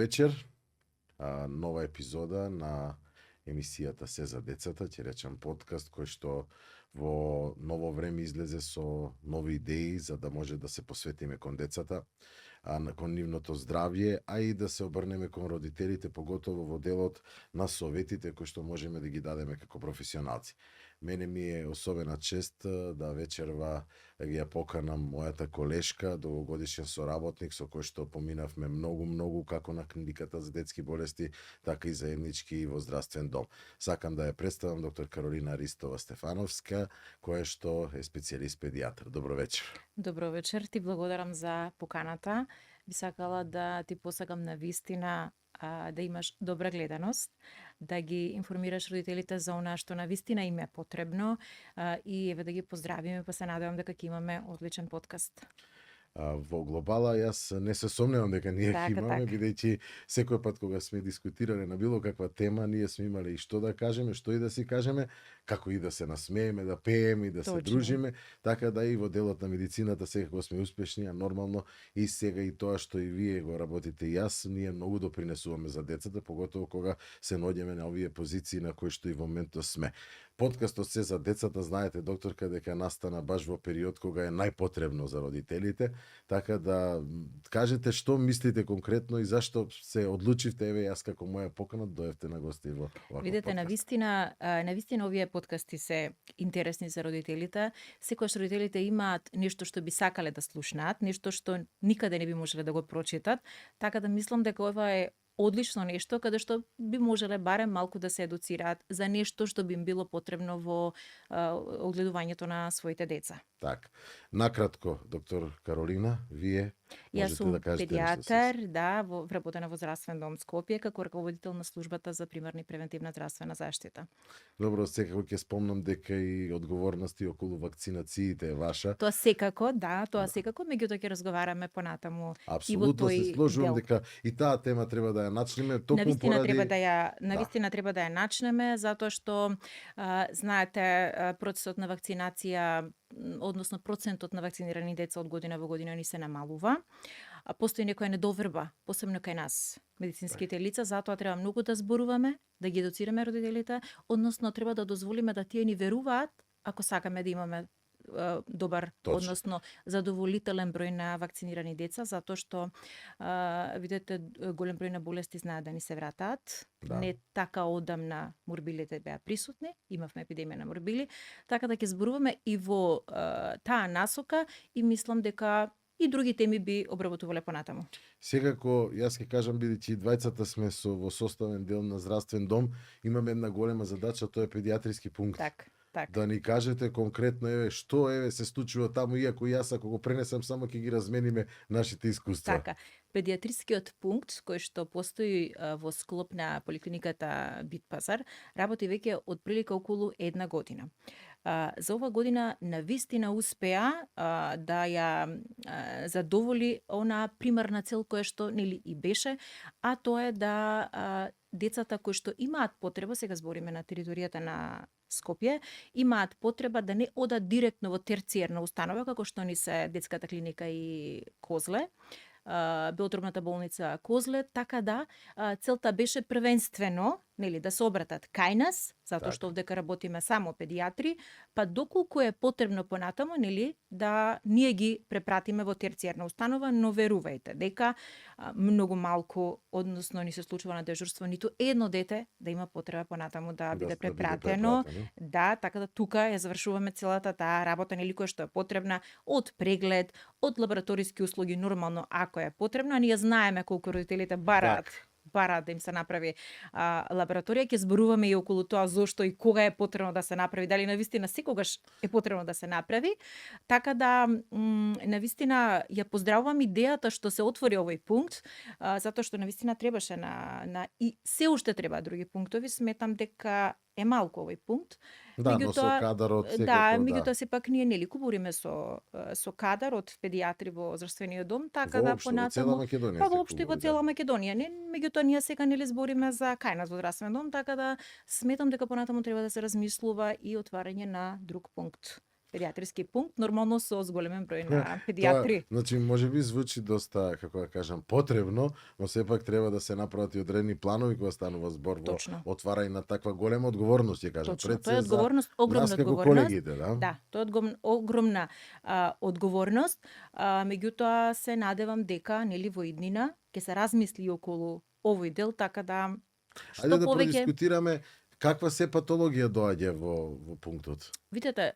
вечер. Нова епизода на емисијата Се за децата, ќе речам подкаст кој што во ново време излезе со нови идеи за да може да се посветиме кон децата, кон нивното здравје, а и да се обрнеме кон родителите, поготово во делот на советите кои што можеме да ги дадеме како професионалци. Мене ми е особена чест да вечерва ги ја поканам мојата колешка, долгогодишен соработник со кој што поминавме многу како на клиниката за детски болести, така и заеднички во здравствен дом. Сакам да ја представам доктор Каролина Ристова Стефановска, која што е специјалист педијатар. Добро вечер. Добро вечер, ти благодарам за поканата. Би сакала да ти посакам на вистина да имаш добра гледаност, да ги информираш родителите за она што на вистина им е потребно и еве да ги поздравиме, па се надевам дека ќе имаме одличен подкаст. Во глобала јас не се сомневам дека ние ќе имаме, бидејќи секој пат кога сме дискутирале на било каква тема, ние сме имале и што да кажеме, што и да си кажеме, како и да се насмееме, да пееме и да се дружиме, така да и во делот на медицината секако сме успешни, а нормално и сега и тоа што и вие го работите и јас, ние многу допринесуваме за децата, поготово кога се наоѓаме на овие позиции на кои што и во моментот сме. Подкастот Се за децата, знаете, докторка, дека настана баш во период кога е најпотребно за родителите, така да кажете што мислите конкретно и зашто се одлучивте, еве јас како моја покана дојдовте на гости во оваков Видете, подкаст. на вистина овие подкасти се интересни за родителите. Секогаш родителите имаат нешто што би сакале да слушнаат, нешто што никаде не би можеле да го прочитат, така да мислам дека ова е одлично нешто каде што би можеле барем малку да се едуцираат за нешто што би им било потребно во одгледувањето на своите деца. Так. Накратко, доктор Каролина, вие Јас можете сум да кажете педијатар, вработена во здравствен дом Скопје како раководител на службата за примарна и превентивна здравствена заштита. Добро, секако ќе спомнам дека и одговорности околу вакцинациите е ваша. Тоа секако, секако, меѓутоа ќе разговараме понатаму и во Апсолутно се тој сложувам дел. дека и таа тема треба да ја начнеме токму Навистина поради треба да ја начнеме затоа што знаете процесот на вакцинација, односно процентот на вакцинирани деца од година во година ни се намалува. Постои некоја недоверба, посебно кај нас, медицинските лица, затоа треба многу да зборуваме, да ги едуцираме родителите, односно треба да дозволиме да тие ни веруваат ако сакаме да имаме добар, Точно. односно задоволителен број на вакцинирани деца, затоа што видете голем број на болести знаат да ни се вратаат. Да. Не така одамна морбилите беа присутни, имавме епидемија на морбили, така да ќе зборуваме и во таа насока и мислам дека и други теми би обработувале понатаму. Секако, јас ќе кажам, бидејќи двајцата сме во составен дел на здравствен дом, имаме една голема задача, тоа е педијатриски пункт. Так. Да ни кажете конкретно што се случува таму, иако јас ако го пренесам само ќе ги размениме нашите искуства. Така, педијатрискиот пункт кој што постои во склоп на поликлиниката Бит пазар работи веќе од прилика околу една година. За ова година навистина успеа да ја задоволи она примарна цел која што нели и беше, а тоа е да децата кои што имаат потреба, сега збориме на територијата на Скопје, имаат потреба да не одат директно во терцијерна установа, како што ни се детската клиника и Козле, Белотробната болница Козле, така да целта беше првенствено да се обратат кај нас, затоа што овдека работиме само педијатри, па доколку е потребно понатаму, да ние ги препратиме во терцијерна установа, но верувајте дека многу малку, односно ни се случува на дежурство ниту едно дете да има потреба понатаму да биде препратено. Да, така да тука ја завршуваме целата таа работа која што е потребна од преглед, од лабораториски услуги нормално ако е потребно, а ние знаеме колку родителите бараат да им се направи лабораторија, ќе зборуваме и околу тоа зошто и кога е потребно да се направи, дали навистина секогаш е потребно да се направи. Така да навистина ја поздравувам идејата што се отвори овој пункт, затоа што навистина требаше и се уште треба други пунктови, сметам дека е малку овој пункт. Да, но со кадарот секако, меѓутоа сепак ние кубуриме со кадар од педијатри во здравствениот дом, така да понатаму воопшто во цела Македонија. Меѓутоа ние сега збориме за кај нас во здравствен дом, така да сметам дека понатаму треба да се размислува и отварање на друг пункт. педиатриски пункт, нормално со зголемен број на педиатри. Значи, може би звучи доста, како да кажам, потребно, но сепак треба да се направат и одредени планови кога станува збор во отварање на таква голема одговорност, ја кажам. Точно, тоа е одговорност, огромна одговорност. Колегите, да? Тоа е огромна одговорност, меѓутоа се надевам дека нели во иднина ќе се размисли околу овој дел, така да Ајде да продискутираме каква се патологија доаѓа во пунктот. Видете,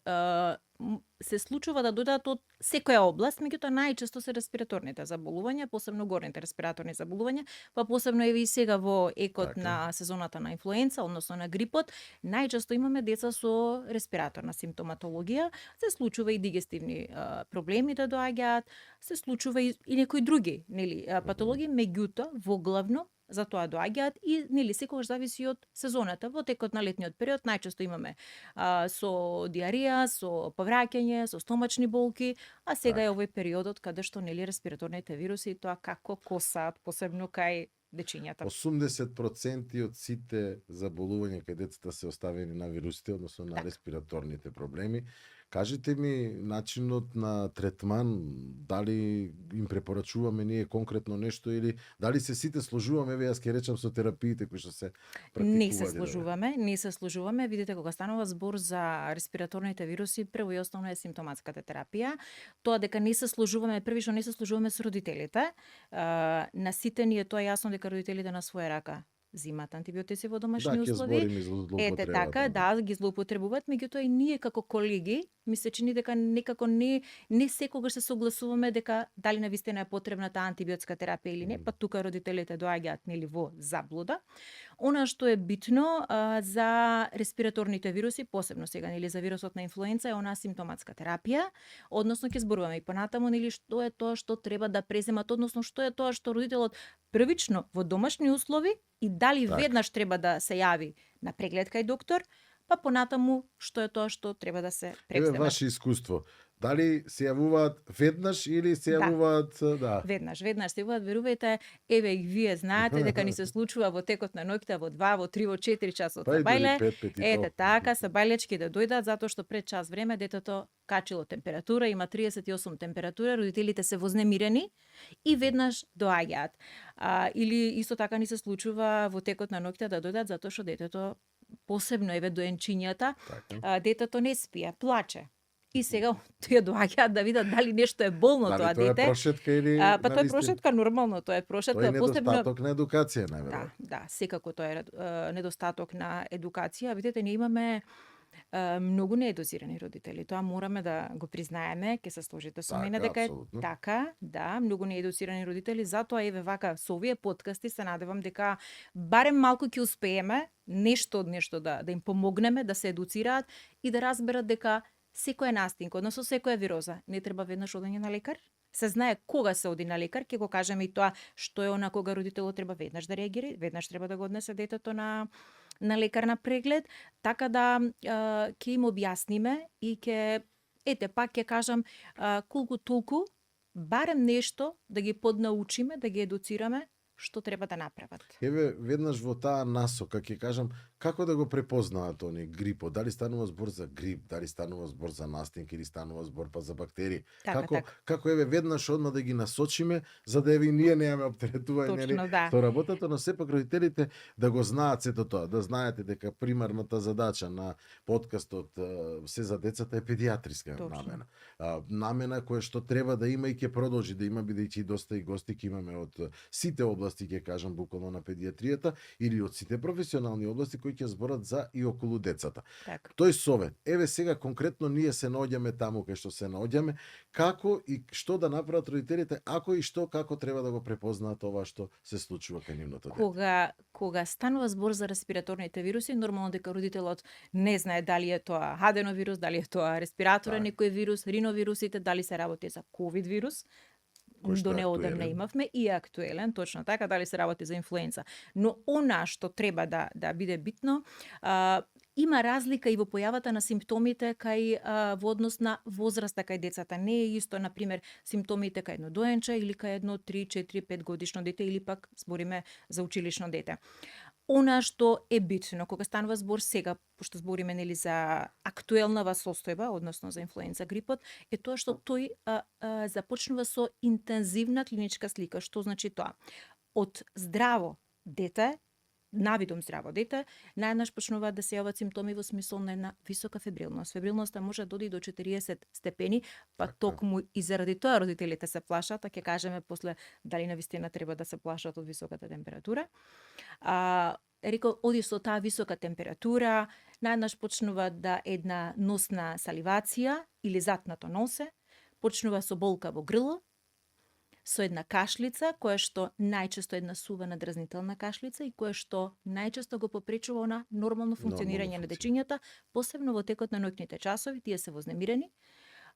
се случува да дојдат од секоја област, меѓутоа најчесто се респираторните заболувања, посебно горните респираторни заболувања, па посебно еве и сега во екот на сезоната на инфлуенца, односно на грипот, најчесто имаме деца со респираторна симптоматологија, се случува и дигестивни проблеми да доаѓаат, се случува и некои други, нели, патологии, меѓутоа во главно за тоа доаѓаат и нели секогаш зависи од сезоната. Во текот на летниот период најчесто имаме со диарија, со повраќање, со стомачни болки, а сега е овој периодот каде што нели респираторните вируси тоа како косаат, посебно кај дечињата. 80% од сите заболувања кај децата се оставени на вирусите, односно на респираторните проблеми. Кажете ми начинот на третман, дали им препорачуваме ние конкретно нешто или дали се сите сложуваме, еве јас ќе речам со терапиите кои што се практикуваат? Не се сложуваме. Видите, кога станува збор за респираторните вируси, прво и основно е симптоматската терапија. Тоа дека не се сложуваме, првично не се сложуваме со родителите. На сите ни е тоа јасно дека родителите на своја рака зимат антибиотици во домашни услови. Ете така, ги злоупотребуваат, меѓутоа и ние како колеги, ми се чини дека некако не секогаш се согласуваме дека дали навистина е потребна таа антибиотска терапија или не, па тука родителите доаѓаат нели во заблуда. Она што е битно за респираторните вируси, посебно сега нели за вирусот на инфлуенца, е онаа симптоматска терапија, односно ќе зборуваме и понатаму нели што е тоа што треба да преземат, односно што е тоа што родителот првично во домашни услови и дали веднаш треба да се јави на преглед кај доктор, па понатаму што е тоа што треба да се преземе. Еве ваше искуство. Дали се јавуваат веднаш или се јавуваат Веднаш се јавуваат, верувајте, еве и вие знаете дека ни се случува во текот на ноќта во 2, во 3, во 4 часот па бајле. Ете така, са бајлечки да дојдат затоа што пред час време детето качило температура, има 38 температура, родителите се вознемирени и веднаш доаѓаат. Или исто така ни се случува во текот на ноќта да дојдат затоа што детето, посебно еве доенчињата, детето не спие, плаче. И сега тој доаѓаат да видат дали нешто е болно тоа дете. Дали тоа е прошетка или па тоа е прошетка нормално, тоа е прошетка, тоа е недостаток на едукација, најверојатно. Да, секако тоа е недостаток на едукација. Видите, ние имаме многу неедуцирани родители. Тоа мораме да го признаеме, ќе се сложите со мене дека е така, да, многу неедуцирани родители, затоа еве вака со овие подкасти се надевам дека барем малку ќе успееме нешто да им помогнеме да се едуцираат и да разберат дека секоја настинка, односно секоја вироза, не треба веднаш одење на лекар. Се знае кога се оди на лекар, ќе го кажеме и тоа што е она кога родителот треба веднаш да реагира, веднаш треба да го однесе детето на лекар на преглед, така да ќе им објасниме и ќе пак ќе кажам колку толку барем нешто да ги поднаучиме, да ги едуцираме што треба да направат. Еве, веднаш во таа насока ќе кажам како да го препознаат они грипот, дали станува збор за грип, дали станува збор за настинки или станува збор па за бактерии. Како еве веднаш одма да ги насочиме за да еве ние немаме оптеретување со работата, но сепак родителите да го знаат сето тоа, да знаете дека примарната задача на подкастот се за децата е педиатриска намена. Намена која што треба да има и ќе продолжи да има, бидејќи доста и гости ќе имаме од сите области, ќе кажам буквално на педиатријата или од сите професионални области кои ќе зборат за и околу децата. Тој совет, еве сега конкретно ние се наоѓаме таму кај што се наоѓаме, како и што да направат родителите, ако и што како треба да го препознаат ова што се случува кај нивното дете. Кога станува збор за респираторните вируси, нормално дека родителот не знае дали е тоа аденовирус, дали е тоа респираторен некој вирус, риновирусите, дали се работи за ковид вирус. До неодамна имавме и актуелен, точно така, дали се работи за инфлуенца. Но она што треба да биде битно, има разлика и во појавата на симптомите кај во однос на возраста кај децата. Не е исто, на пример, симптомите кај едно доенче или кај едно 3, 4, 5 годишно дете или пак збориме за училишно дете. Она што е битно кога станува збор сега, пошто збориме нели за актуелнава состојба, односно за инфлуенца грипот, е тоа што тој започнува со интензивна клиничка слика. Што значи тоа? Од здраво дете, навидом здраво дете, наеднаш почнуваат да се јават симптоми во смисол на една висока фебрилност. Фебрилноста може да оди до 40 степени, па токму и заради тоа родителите се плашат, а ќе кажеме после дали навистина треба да се плашат од високата температура. Рекол, оди со таа висока температура, наеднаш почнува да една носна саливација или затнато носе, почнува со болка во грло, со една кашлица, која што најчесто е една сувана дразнителна кашлица и која што најчесто го попречува на нормално функционирање на дечињата, посебно во текот на ноќните часови, тие се вознемирени,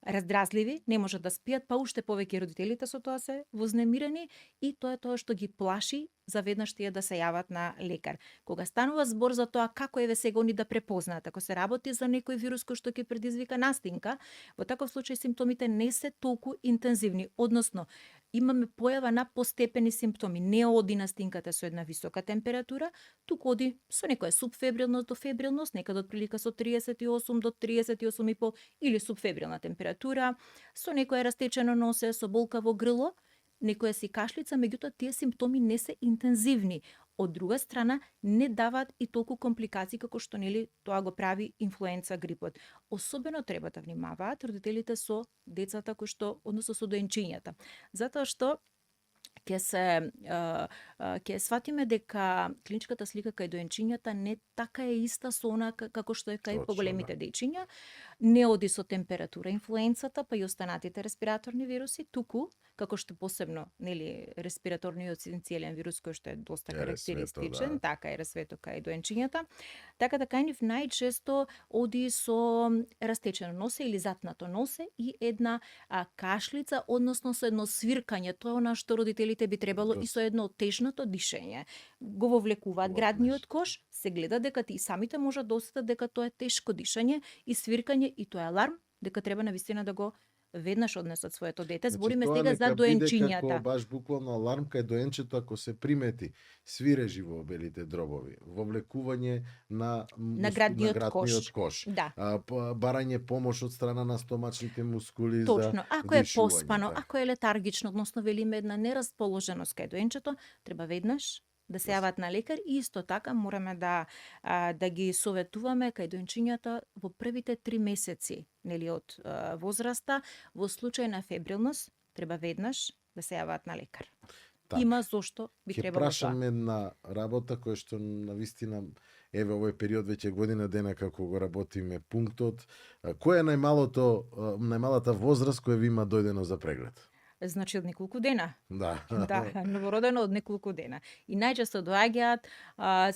раздразливи, не можат да спијат, па уште повеќе родителите со тоа се вознемирени и тоа е тоа што ги плаши за веднаш тие да се јават на лекар. Кога станува збор за тоа како еве сега они да препознаат, ако се работи за некој вирус кој што ќе предизвика настинка, во таков случај симптомите не се толку интензивни, односно имаме појава на постепени симптоми. Не оди настинката со една висока температура, туку оди со некоја субфебрилност до фебрилност, некаде од прилика со 38 до 38,5 или субфебрилна температура, со некоја растечено носе, со болка во грло, некоја си кашлица, меѓутоа тие симптоми не се интензивни. Од друга страна, не даваат и толку компликации како што нели тоа го прави инфлуенца грипот. Особено треба да внимаваат родителите со децата кои што, односно со доенчињата. Затоа што ќе сватиме дека клиничката слика кај доенчињата не така е иста со она како што е кај поголемите дечиња. Не оди со температура инфлуенцата, па и останатите респираторни вируси, туку како што посебно нели респираторниот синцијелен вирус кој што е доста карактеристичен, така е ресвето кај доенчињата. Така да кај нив најчесто оди со растечено носе или затнато носе и една кашлица, односно со едно свиркање, тоа е она што родителите би требало и со едно тежното дишење. Го вовлекуваат градниот кош, се гледа дека и самите можат да осетат дека тоа е тешко дишење и свиркање и тоа е аларм дека треба навистина да го веднаш однесат своето дете. Збориме сега за доенчињата. Како баш буквално аларм кај доенчето ако се примети свирежи во белите дробови, вовлекување на градниот кош. Да. Барање помош од страна на стомачните мускули. Точно. Ако е поспано, ако е летаргично, односно велиме една нерасположеност кај доенчето, треба веднаш да се јават на лекар и исто така мораме да ги советуваме кај доенчињата во првите 3 месеци, нели од возраста, во случај на фебрилност треба веднаш да се јават на лекар. Так. Има зошто би требало тоа. Ќе прашам една работа која што навистина еве овој период веќе година дена како го работиме пунктот. Која е најмалата возраст која ви има дојдено за преглед? Значи од неколку дена. Да. Да, новородено од неколку дена. И најчесто доаѓаат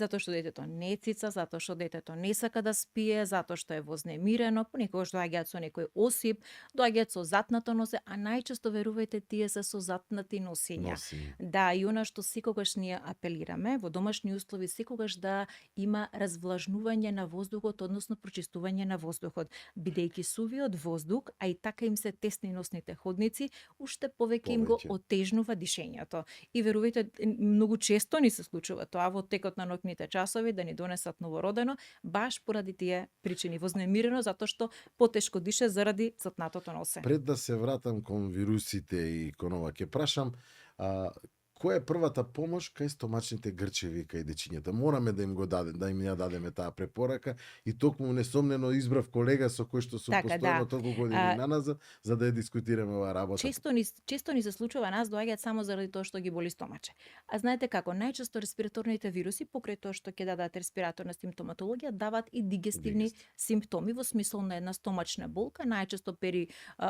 затоа што детето не цица, затоа што детето не сака да спие, затоа што е вознемирено, понекогаш доаѓаат со некој осип, доаѓаат со затнато носе, а најчесто верувајте тие се со затнати носиња. Да, и она што секогаш ние апелираме во домашни услови секогаш да има развлажнување на воздухот, односно прочистување на воздухот, бидејќи сувиот воздух, а и така им се тесни носните ходници, уште повеќе им го отежнува дишењето. И верувајте, многу често ни се случува тоа во текот на ноќните часови да ни донесат новородено, баш поради тие причини, вознемирено затоа што потешко дише заради затнатото носе. Пред да се вратам кон вирусите и кон ова, ќе прашам, која е првата помош кај стомачните грчеви кај дечињата? Мораме да им ја дадеме таа препорака и токму несомнено избрав колега со кој што сум постојано толку години наназад за да ја дискутираме оваа работа. Често ни се случува, нас доаѓаат само заради тоа што ги боли стомаче. А знаете како, најчесто респираторните вируси покрај тоа што ќе дадат респираторна симптоматологија дават и дигестивни симптоми во смисол на една стомачна болка, најчесто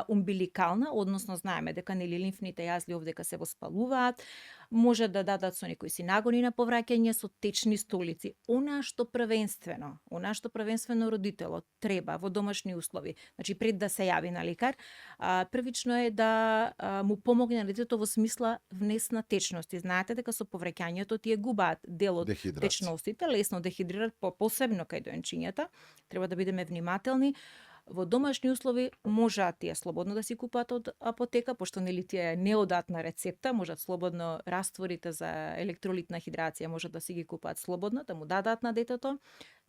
умбиликална, односно знаеме дека нели лимфните јазли овдека се воспалуваат. Може да дадат со некои си нагони на повраќање со течни столици. Она што првенствено родителот треба во домашни услови, значи пред да се јави на лекар, првично е да му помогне на детето во смисла внесна течност. И знаете дека со повраќањето тие губаат дел од течностите, лесно дехидрираат, посебно кај доенчињата. Треба да бидеме внимателни. Во домашни услови можат тие слободно да си купат од апотека, пошто нели тие е неодатна рецепта, можат слободно растворите за електролитна хидрација можат да си ги купат слободно, да му дадат на детето.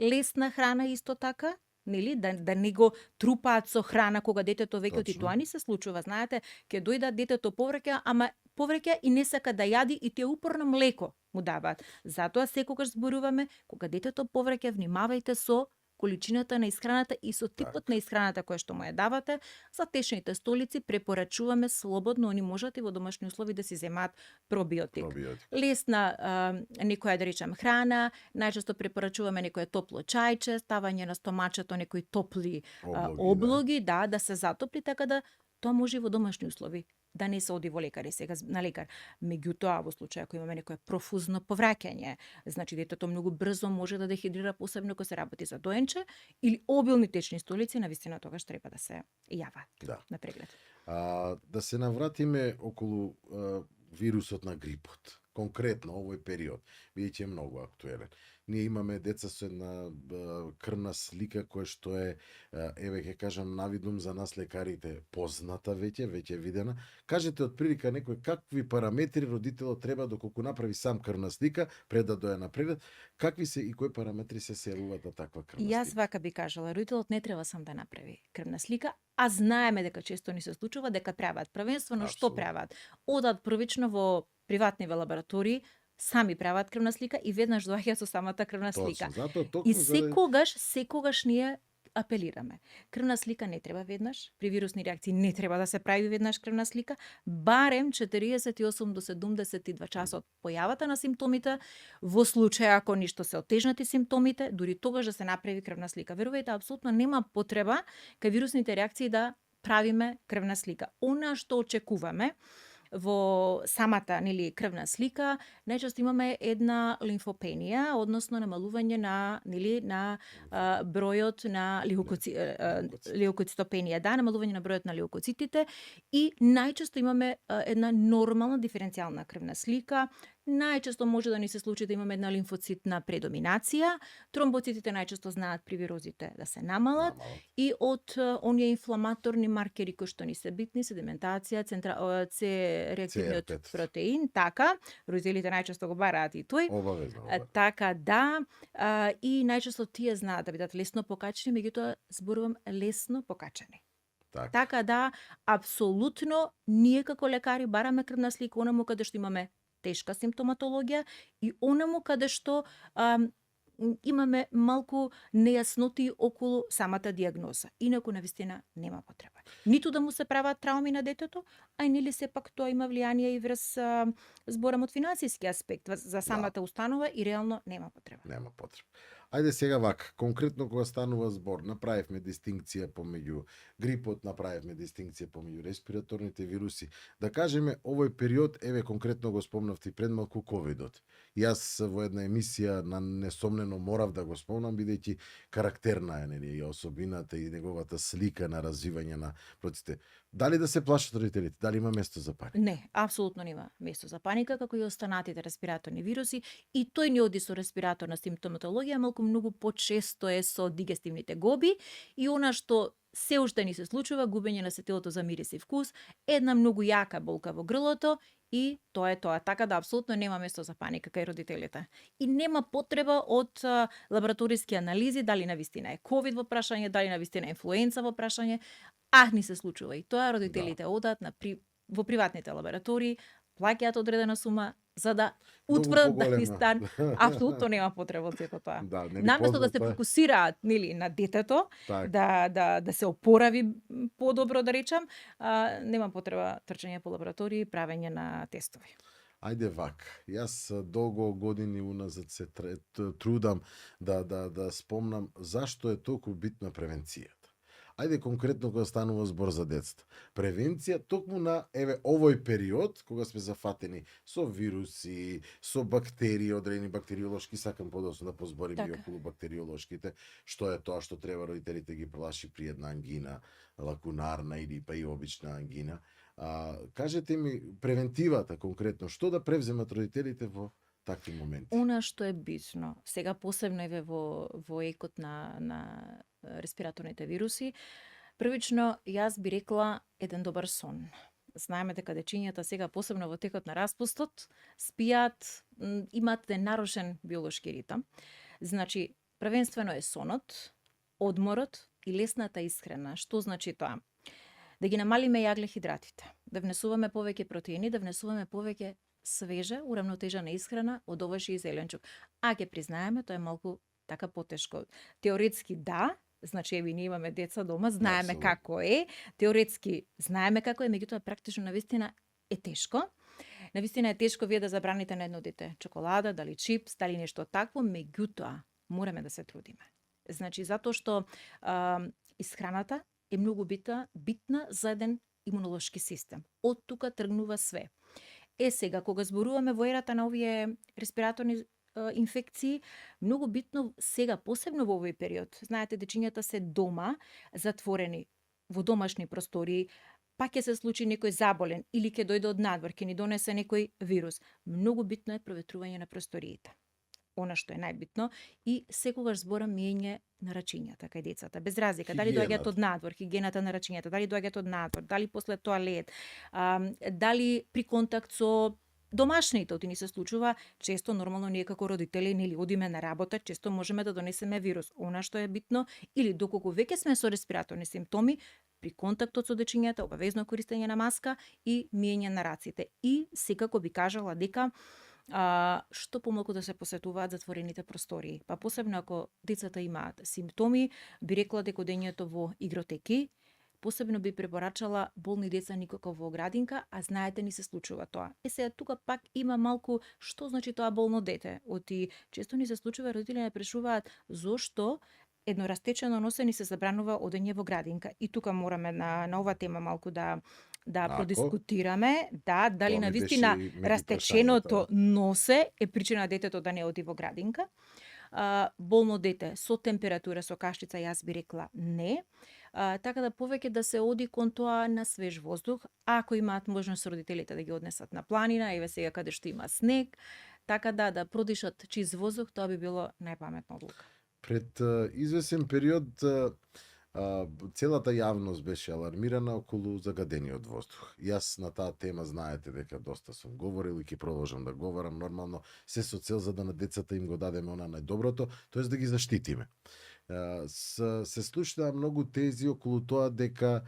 Лесна храна исто така, нели, да не го трупаат со храна кога детето веќе оти, Точно. тоа ни се случува, знаете, ќе дојдат детето повреќа, ама повреќа и не сака да јади и тие упорно млеко му даваат. Затоа секогаш зборуваме кога детето повреќа, внимавајте со количината на исхраната и со типот на исхраната која што му ја давате. За течните столици препорачуваме слободно, они можат и во домашни услови да си земаат пробиотик. Лесна некоја, да речем, храна, најчесто препорачуваме некое топло чајче, ставање на стомачето некои топли облоги, да се затопли, така да тоа може и во домашни услови. Да не се оди во лекар и сега на лекар. Меѓутоа, во случај ако имаме некое профузно повраќање, значи детето многу брзо може да дехидрира, посебно кога се работи за доенче, или обилни течни столици, навистина тогаш треба да се јават на преглед. Да се навратиме околу вирусот на грипот. Конкретно овој период, бидејќи е многу актуелен. Ние имаме деца со една крвна слика која што е, еве ќе кажам навидум за нас лекарите позната веќе видена. Кажете од прилика некој какви параметри родителот треба доколку направи сам крвна слика пред да дојде на преглед, какви се и кои параметри се селуваат на таква крвна слика? Јас вака би кажала, родителот не треба сам да направи крвна слика, а знаеме дека често ни се случува дека прават првенствено што прават? Одат првично во приватни лаборатории, сами прават крвна слика и веднаш доаѓаат со самата крвна слика. И секогаш ние апелираме. Крвна слика не треба веднаш, при вирусни реакции не треба да се прави веднаш крвна слика, барем 48 до 72 часа од појавата на симптомите, во случај ако ништо се отежнати симптомите, дури тогаш да се направи крвна слика. Верувајте, апсолутно нема потреба кај вирусните реакции да правиме крвна слика. Она што очекуваме во самата крвна слика, најчесто имаме една лимфопенија, односно намалување на бројот на леукоцитопенија, намалување на бројот на леукоцитите и најчесто имаме една нормална диференцијална крвна слика. Најчесто може да ни се случи да имаме една лимфоцитна предоминација, тромбоцитите најчесто знаат при вирозите да се намалат и од оние инфламаторни маркери кои што ни се битни, седиментација, реактивниот протеин, така, родителите најчесто го бараат и тој. Така и најчесто тие знаат да бидат лесно покачени, меѓутоа зборувам лесно покачени. Така апсолутно ние како лекари бараме крвна слика онаму каде што имаме тешка симптоматологија и онаму каде што имаме малку нејасноти околу самата дијагноза. Инаку навистина нема потреба. Ниту да му се прават трауми на детето, а и нели сепак тоа има влијание и врз зборам од финансиски аспект за самата установа и реално нема потреба. Нема потреба. Ајде сега вака, конкретно кога станува збор, направивме дистинкција помеѓу грипот, направивме дистинкција помеѓу респираторните вируси. Да кажеме, овој период, еве конкретно го спомнавте пред малку ковидот. Јас во една емисија на несомнено морав да го спомнам, бидејќи карактерна е и особината и неговата слика на развивање на процесите. Дали да се плашат родителите? Дали има место за паника? Не, апсолутно нема место за паника, како и останатите респираторни вируси, и тој не оди со респираторна симптоматологија, малку многу почесто е со дигестивните гоби и она што се уште ни се случува, губење на сетилото за мирис и вкус, една многу јака болка во грлото и тоа е тоа. Така да апсолутно нема место за паника кај родителите. И нема потреба од лабораториски анализи, дали навистина е ковид во прашање, дали навистина е инфлуенца во прашање. Не се случува и тоа, родителите одат во приватните лаборатории, плаќаат одредена сума за да утврдат дали стан. Апсолутно нема потреба од сето тоа. Наместо да се фокусираат на детето, да се опорави подобро, да речам, нема потреба трчање по лаборатории и правење на тестови. Ајде вака, јас долго години уназад се трудам да спомнам зашто е толку битна превенцијата. Ајде конкретно кога станува збор за децата. Превенција токму на овој период кога сме зафатени со вируси, со бактерии, одредени бактериолошки, сакам подоцна да позбориме и околу бактериолошките, што е тоа што треба родителите ги плаши при една ангина, лакунарна или па и обична ангина. Кажете ми превентивата конкретно, што да превземат родителите во такви моменти? Она што е битно, сега посебно во екот на респираторните вируси, првично јас би рекла еден добар сон. Знаеме дека дечињата сега, посебно во текот на распустот, спијат, имаат нарушен биолошки ритам. Значи, првенствено е сонот, одморот и лесната исхрана. Што значи тоа? Да ги намалиме јаглехидратите, да внесуваме повеќе протеини, да внесуваме повеќе свежа, урамнотежана исхрана од овој и зеленчук. А ќе признаеме, тоа е малку така потешко. Теоретски да, значи еве ние имаме деца дома, знаеме Апсолутно. како е, теоретски знаеме како е, меѓутоа практично навистина е тешко. Навистина е тешко вие да забраните на едно дете чоколада, дали чипс, дали нешто такво, меѓутоа мораме да се трудиме. Значи затоа што исхраната е многу битна за еден имунолошки систем. Од тука тргнува све. Сега, кога зборуваме во ерата на овие респираторни инфекции, многу битно сега, посебно во овој период, знаете, дечињата се дома, затворени, во домашни простории, па ќе се случи некој заболен или ќе дојде од надвор, ќе ни донесе некој вирус. Многу битно е проветрување на просториите. Она што е најбитно, и секогаш зборам миење на рачињата кај децата, без разлика дали доаѓаат од надвор, хигиената на рачињата, дали доаѓаат од надвор, дали после тоалет, дали при контакт со домашните, оти ни се случува често, нормално ние како родители нели одиме на работа, често можеме да донесеме вирус. Она што е битно, или доколку веќе сме со респираторни симптоми, при контактот со дечињата, обавезно користење на маска и миење на раците. И секако би кажала дека што помалку да се посетуваат затворените простории. Па посебно ако децата имаат симптоми, би рекла дека одењето во игротеки, посебно би препорачала болни деца никако во градинка, а знаете ни се случува тоа. Сега тука пак има малку што значи тоа болно дете. Оти често ни се случува, родители не прашуваат зошто едно растечено носе ни се забранува одење во градинка. И тука мораме на ова тема малку да продискутираме, дали Тоа ми навистина беше и меѓу растеченото прашањата. носе е причина детето да не оди во градинка. Болно дете со температура, со кашчица, јас би рекла не. Така да повеќе да се оди кон тоа на свеж воздух, ако имаат можност родителите да ги однесат на планина, еве сега каде што има снег, така да продишат чист воздух, тоа би било најпаметна одлука. Пред извесен период целата јавност беше алармирана околу загадениот воздух. Јас на таа тема знаете дека доста сум говорил и ќе продолжам да говорам, нормално се со цел за да на децата им го дадеме она најдоброто, тоест да ги заштитиме. Се слушнаа многу тези околу тоа дека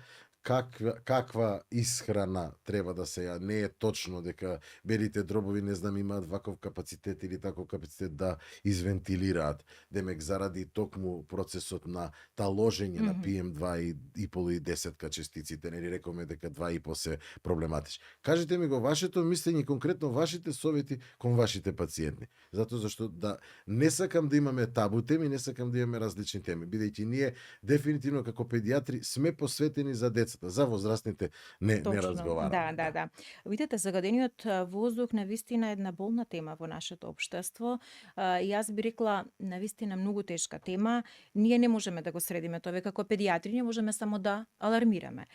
каква исхрана треба да се ја. Не е точно дека белите дробови не знам имаат ваков капацитет или таков капацитет да извентилираат. Демек заради токму процесот на таложење на PM2 и полу и 10 частиците, нели рековме дека 2,5 се проблематични. Кажете ми го вашето мислење, конкретно вашите совети кон вашите пациенти. Затоа зашто да не сакам да имаме табу теми, не сакам да имаме различни теми, бидејќи ние дефинитивно како педиатри сме посветени за децата. За возрастните не разговараме. Да. Видете, загадениот воздух навистина е една болна тема во нашето општество. Јас би рекла навистина многу тешка тема. Ние не можеме да го средиме тоа како педиатри, не можеме само да алармираме.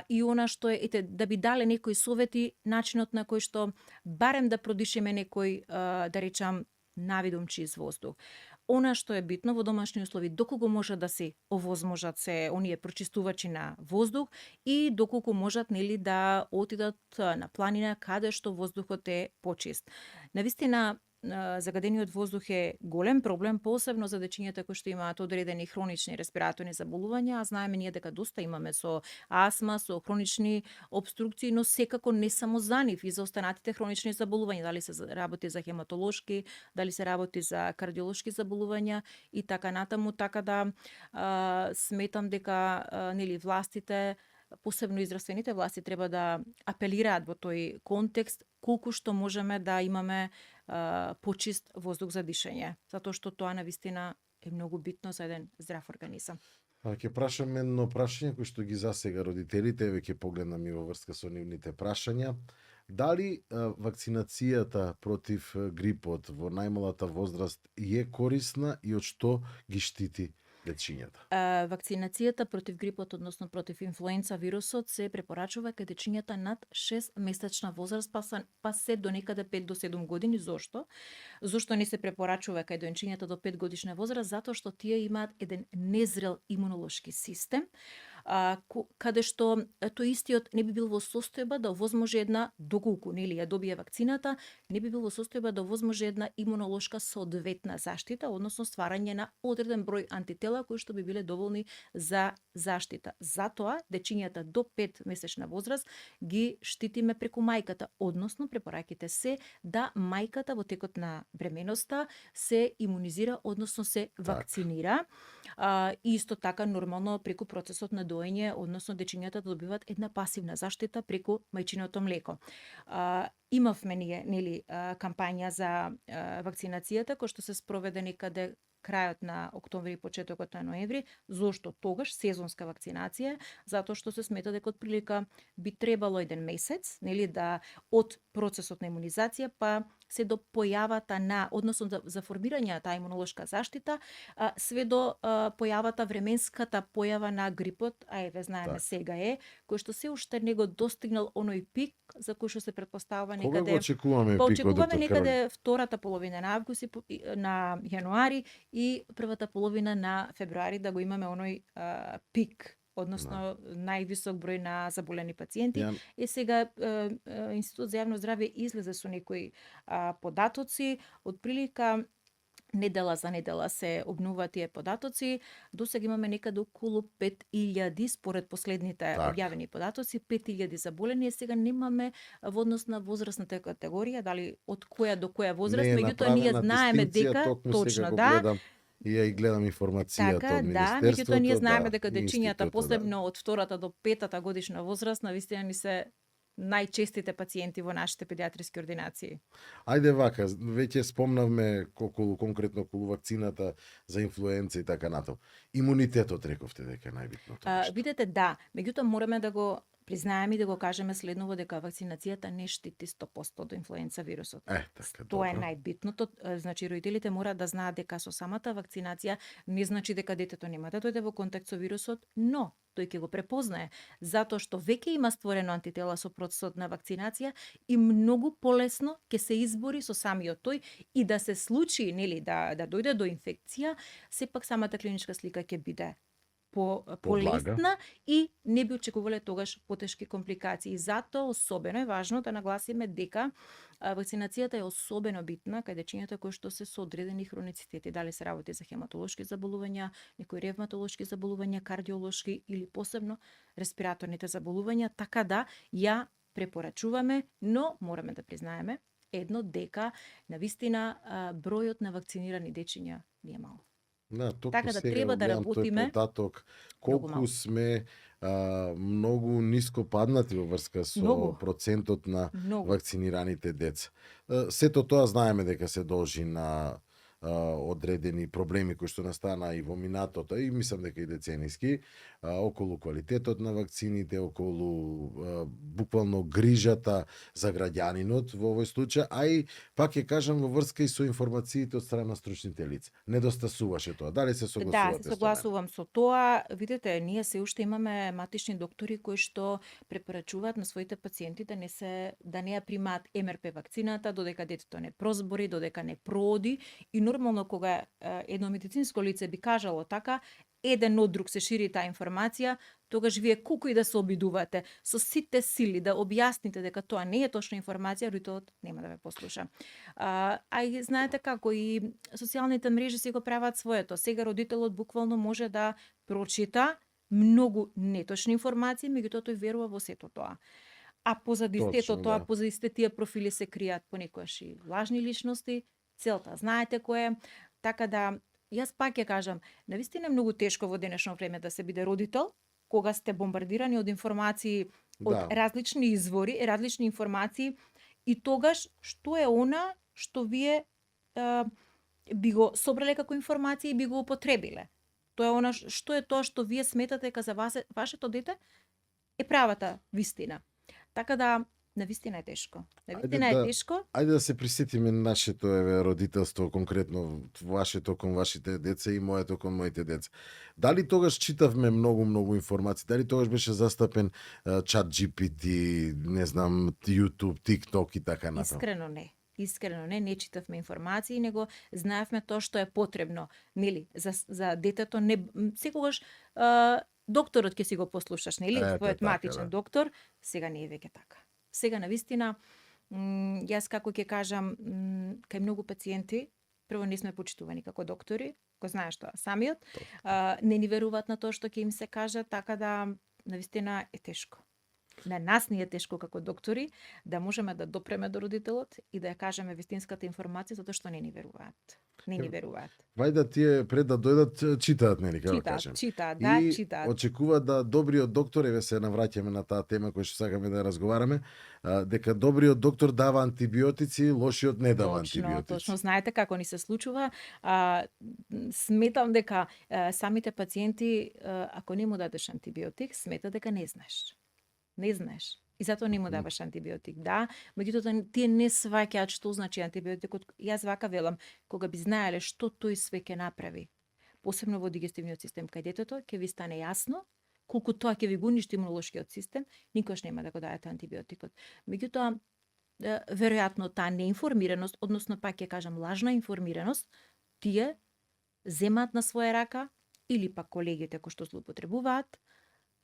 И она што е, да би дале некои совети, начинот на кој што барем да продишеме некој, да речам, навидум чист воздух. Она што е битно во домашни услови, доколку може да се овозможат се оние прочистувачи на воздух и доколку можат нели да отидат на планина каде што воздухот е почист. Навистина загадениот воздух е голем проблем, посебно за дечињата кои што имаат одредени хронични респираторни заболувања, а знаеме ние дека доста имаме со астма, со хронични обструкции, но секако не само за нив и за останатите хронични заболувања, дали се работи за хематолошки, дали се работи за кардиолошки заболувања и така натаму, така да сметам дека нели властите, посебно израствените власти, треба да апелираат во тој контекст колку што можеме да имаме почист воздух за дишење, затоа што тоа навистина е многу битно за еден здрав организам. Ќе прашам едно прашање кој што ги засега родителите, еве ќе погледнам и во врска со нивните прашања. Дали вакцинацијата против грипот во најмалата возраст е корисна и од што ги штити дечињата. Вакцинацијата против грипот, односно против инфлуенца вирусот, се препорачува кај дечињата над 6 месечна возраст, па се до некаде 5 до 7 години. Зошто? Зошто не се препорачува кај доенчињата до 5 годишна возраст? Затоа што тие имаат еден незрел имунолошки систем, каде што тој истиот не би бил во состојба да овозможи една, доколку нели ја добие вакцината, не би бил во состојба да овозможи една имунолошка соодветна заштита, односно стварање на одреден број антитела кои што би биле доволни за заштита. Затоа дечињата до 5 месечна возраст ги штитиме преку мајката, односно препораките се да мајката во текот на бременоста се имунизира, односно се вакцинира. И исто така нормално преку процесот на доење, односно дечињата добиваат една пасивна заштита преку мајчиното млеко. Имавме ние нели кампања за вакцинацијата кој што се спроведе некаде крајот на октомври и почетокот на ноември. Зошто тогаш сезонска вакцинација? Затоа што се смета дека отприлика би требало еден месец, нели, да од процесот на имунизација па се до појавата на, односно за формирање на таа имунолошка заштита, све до појавата, временската појава на грипот, а еве знаеме сега кој што се уште не го достигнал оној пик за кој што се претпоставува некаде. Кога го очекуваме Па пикот? очекуваме некаде втората половина на август и на јануари и првата половина на февруари да го имаме оној пик, односно највисок број на заболени пациенти. И сега Институт за јавно здравје излезе со некои податоци, отприлика недела за недела се обнуваат тие податоци. До сега имаме некаде околу 5000 според последните објавени податоци, 5000 заболени. Сега немаме во однос на возрастната категорија, дали од која до која возраст, меѓутоа ние знаеме дека точно И ја и гледам информацијата од Министерството. Меѓутоа ние знаеме дека дечињата, посебно од 2-та до 5-та годишна возраст, навистина ни се најчестите пациенти во нашите педиатриски ординации. Ајде вака, веќе спомнавме конкретно околу вакцината за инфлуенца и така натаму. Имунитетот рековте дека е најбитното. Видете, да, меѓутоа мораме да го признаеме и да го кажеме следново дека вакцинацијата не штити 100% од инфлуенца вирусот. Така, тоа е најбитното. Значи родителите мора да знаат дека со самата вакцинација не значи дека детето нема да дојде во контакт со вирусот, но тој ќе го препознае затоа што веќе има створено антитела со процесот на вакцинација и многу полесно ќе се избори со самиот тој и да се случи, нели, да дојде до инфекција, сепак самата клиничка слика ќе биде полесна и не би очекувале тогаш потешки компликации. Затоа особено е важно да нагласиме дека вакцинацијата е особено битна кај дечињата кои што се со одредени хроницитети, дали се работи за хематолошки заболувања, некои ревматолошки заболувања, кардиолошки или посебно респираторните заболувања, така да ја препорачуваме, но мораме да признаеме едно дека навистина бројот на вакцинирани дечиња не е мал. Така да треба да работиме податок, колку сме многу ниско паднати во врска со процентот на вакцинираните деца. Сето тоа знаеме дека се должи на одредени проблеми кои што настана и во минатото, и мислам дека и децениски, околу квалитетот на вакцините, околу буквално грижата за граѓанинот во овој случај, а и пак ќе кажам во врска и со информациите од страна на стручните лица. Недостасуваше тоа. Дали се согласувате? Да, се согласувам со тоа. Видете, ние се уште имаме матични доктори кои што препорачуваат на своите пациенти да не ја примаат МРП вакцината додека детето не прозбори, додека не прооди, и нормално кога едно медицинско лице би кажало така, еден од друг се шири таа информација, тогаш вие колку и да се обидувате со сите сили да објасните дека тоа не е точна информација, родителот нема да ве послуша. И знаете како и социјалните мрежи си го прават своето. Сега родителот буквално може да прочита многу неточни информации, меѓутоа тој верува во сето тоа. А позади сето тоа, позади сите тие профили се кријат понекогаш и лажни личности. Целта знаете кој е, така да јас пак ќе кажам, навистина е многу тешко во денешно време да се биде родител, кога сте бомбардирани од информации од различни извори, различни информации, и тогаш што е она што вие би го собрале како информација и би го употребиле. Тоа е она што е тоа што вие сметате дека за вашето дете е правата вистина. Така да Навистина е тешко. Ајде Навистина е тешко. Ајде да се присетиме нашето родителство, конкретно вашето кон вашите деца и моето кон моите деца. Дали тогаш читавме многу информации? Дали тогаш беше застапен чат GPT, не знам, YouTube, TikTok и така натаму? Искрено не читавме информации, него знаевме тоа што е потребно, нели, за детето. Не секогаш докторот ќе си го послушаш, нели, твојот матичен доктор, сега не е веќе така. Сега навистина, јас како ќе кажам, кај многу пациенти, прво не сме почитувани како доктори, го знаеш тоа самиот, не ни веруваат на тоа што ќе им се каже, така да навистина е тешко. На нас ни е тешко како доктори да можеме да допреме до родителот и да ја кажеме вистинската информација, затоа што не ни веруваат. Не ни веруваат. Вајда тие пред да дојдат читаат, нели, како кажем. Читаат. И очекуваат да добриот доктор, еве се навраќаме на таа тема која што сакаме да разговараме, дека добриот доктор дава антибиотици, лошиот не дава антибиотици. Точно, знаете како ни се случува. Сметам дека самите пациенти, ако не му дадеш антибиотик, смета дека не знаеш. Не знаеш. И затоа не му даваш антибиотик. Да, меѓутоа тие не сваќаат што значи антибиотикот. Јас вака велам, кога би знаеле што тој све ќе направи, посебно во дигестивниот систем кај детето, ќе ви стане јасно колку тоа ќе ви го уништи имунолошкиот систем, никош нема да го дадете антибиотикот. Меѓутоа, веројатно таа неинформираност, односно пак ќе кажам лажна информираност, тие земаат на своја рака или пак колегите кои што злоупотребуваат,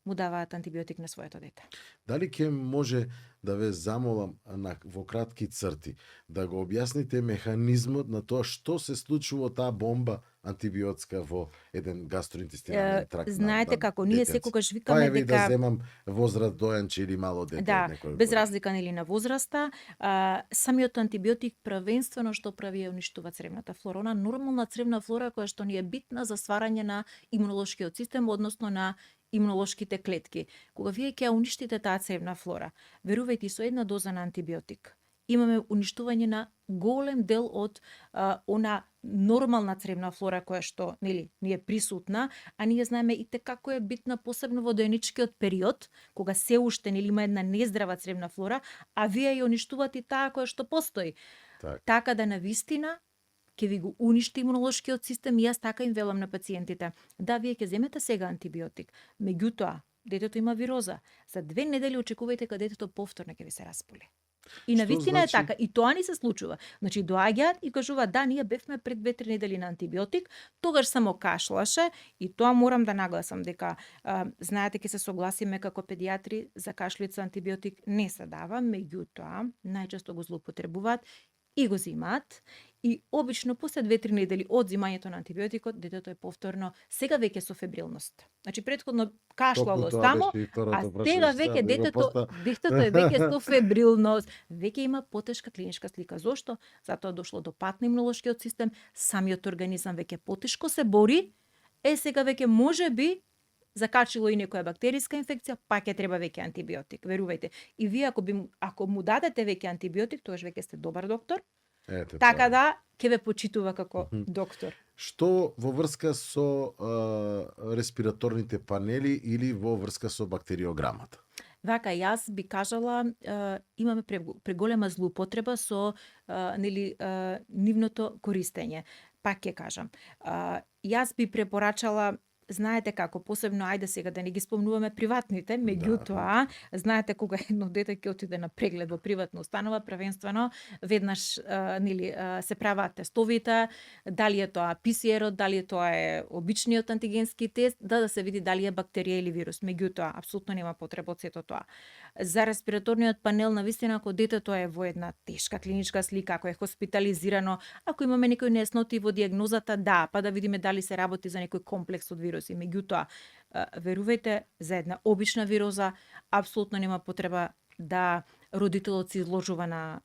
му даваат антибиотик на своето дете. Дали ќе може да ве замолам во кратки црти да го објасните механизмот на тоа што се случува таа бомба антибиотска во еден гастроинтестинален тракт? Знаете како ние секогаш викаме дека да земам возраст дојанче или мало дете, да, без разлика нели на возраста, самиот антибиотик првенствено што прави е уништува цревната флора, она нормална цревна флора која што ни е битна за стварање на имунолошкиот систем, односно на имунолошките клетки. Кога вие ќе уништите таа цревна флора, верувајте, со една доза на антибиотик имаме уништување на голем дел од она нормална цревна флора која што нели ни е присутна, а ние знаеме и како е битна посебно во дојничкиот период, кога се уште нели има една нездрава цревна флора, а вие ја уништувате таа која што постои. Така да навистина ќе ви го уништи имунолошкиот систем. И јас така им велам на пациентите. Да, вие ќе земете сега антибиотик, меѓутоа детето има вироза. За 2 недели очекувајте кога детето повторно ќе ви се располи. И навистина е така, и тоа ни се случува. Значи доаѓаат и кажуваат да, ние бевме пред 2-3 недели на антибиотик, тогаш само кашлаше, и тоа морам да нагласам дека знаете ќе се согласиме како педиатри за кашлица антибиотик не се дава, меѓутоа најчесто го злоупотребуваат и го зимаат, и обично после 2-3 недели од зимањето на антибиотикот детето е повторно сега веќе со фебрилност. Значи претходно кашлало само, а сега веќе детето е веќе со фебрилност, веќе има потешка клиничка слика. Зошто? Затоа дошло до пат на имунолошкиот систем, самиот организам веќе потешко се бори, сега веќе можеби закачило и некоја бактериска инфекција, пак ќе треба веќе антибиотик. Верувајте. И вие ако му дадете веќе антибиотик, тогаш веќе сте добар доктор. Така да ќе ве почитува како доктор. Што во врска со респираторните панели или во врска со бактериограмата? Вака, јас би кажала, имаме преголема злоупотреба со нивното користење. Пак ќе кажам. Јас би препорачала, знаете како, посебно ајде сега да не ги спомнуваме приватните, меѓутоа, знаете кога едно дете ќе отиде на преглед во приватна установа, првенствено веднаш се прават тестовите, дали е тоа PCR-от, дали е тоа е обичниот антигенски тест, да се види дали е бактерија или вирус. Меѓутоа, апсолутно нема потреба од сето тоа. За респираторниот панел, навистина, ако детето е во една тешка клиничка слика, ако е хоспитализирано, ако имаме некои нејасноти во дијагнозата, да, па да видиме дали се работи за некој комплекс од вируси. Меѓутоа, верувајте, за една обична вироза апсолутно нема потреба да родителот се изложува на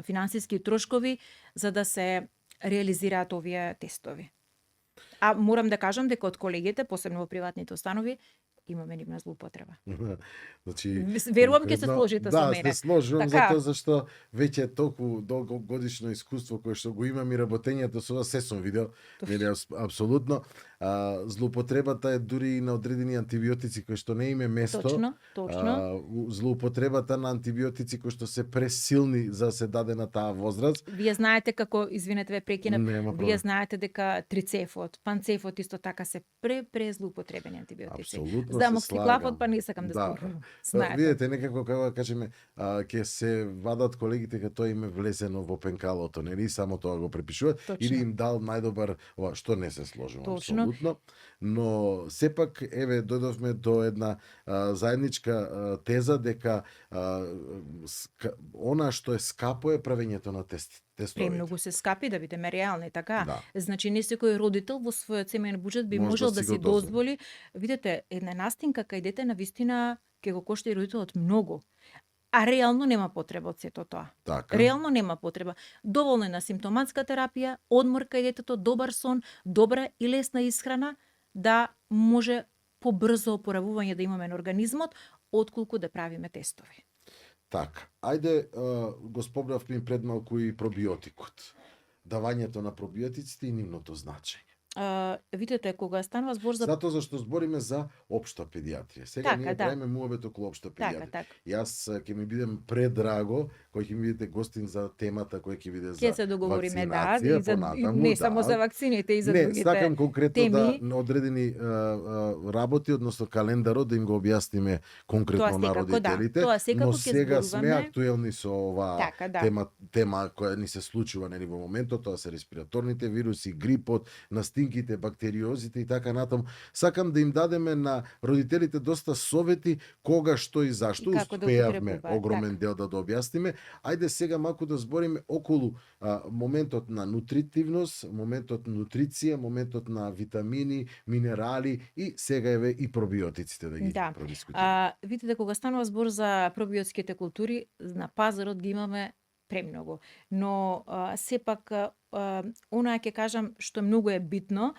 финансиски трошкови за да се реализираат овие тестови. А морам да кажам дека од колегите, посебно во приватните установи, имаме нивна злоупотреба. Значи, Верувам ќе се конкретно- сложите со да, мене. се сложувам Така. затоа зашто веќе толку долгогодишно искуство кое што го имам и работењето со ова се сум видел, нели апсолутно. Злоупотребата е дури и на одредени антибиотици кои што не име место. Точно. Злоупотребата на антибиотици кои што се пресилни за да се даде на таа возраст. Вие знаете како, извинете ве прекинав, Нема проблем. вие знаете дека трицефот, панцефот исто така се презлоупотребени антибиотици. Апсолутно Знам се оксиклафот, слагам. па не сакам да Да. зборувам. Знаете. Видете, некако како да кажеме, ќе се вадат колегите кога тоа им е влезено во пенкалото, нели, само тоа го препишуваат, Точно. или им дал најдобар, ова, што не се сложува Точно. апсолутно, но сепак еве дојдовме до една заедничка теза дека она што е скапо е правењето на тестовите. Премногу се скапи, да бидеме реални, така? Да. Значи не секој родител во својот семеен буџет би Може можел да да си си го дозволи. дозволи. Видете, една настинка кај дете на вистина ќе го кошта и родителот многу. А реално нема потреба од сето тоа. Така. Реално нема потреба. Доволно е на симптоматска терапија, одмор кај детето, добар сон, добра и лесна исхрана да може побрзо опоравување да имаме на организмот, отколку да правиме тестови. Така, ајде го спомнавме пред малку и пробиотикот. Давањето на пробиотиците и нивното значење. Видите, кога станува збор за Затоа зашто збориме за општа педиатрија. Сега Така, ние да. правиме муабет околу општа педиатрија. така. Јас ќе ми бидем предраго кој ќе ми бидете гостин за темата која ќе биде за ќе се договориме вакцинација, и за понатаму, не да. само за вакцините и за Не, другите. сакам конкретно теми. да на одредени работи, односно календарот, да им го објасниме конкретно Тоа на секако, да. родителите. Тоа секако Но ќе сега зборуваме. сме актуелни со оваа Така, да. тема која ни се случува нели во моментот, тоа се респираторните вируси, грипот, настинките, бактериозите и така натаму. Сакам да им дадеме на родителите доста совети кога, што и зашто. И како да Успеавме употребуваат, огромен дел да објасниме. Ајде сега малку да збориме околу моментот на нутритивност, моментот нутриција, моментот на витамини, минерали и сега еве и пробиотиците да ги Да. продискутираме. Видите, кога станува збор за пробиотските култури, на пазарот ги имаме премногу. Но сепак она ќе кажам што многу е битно,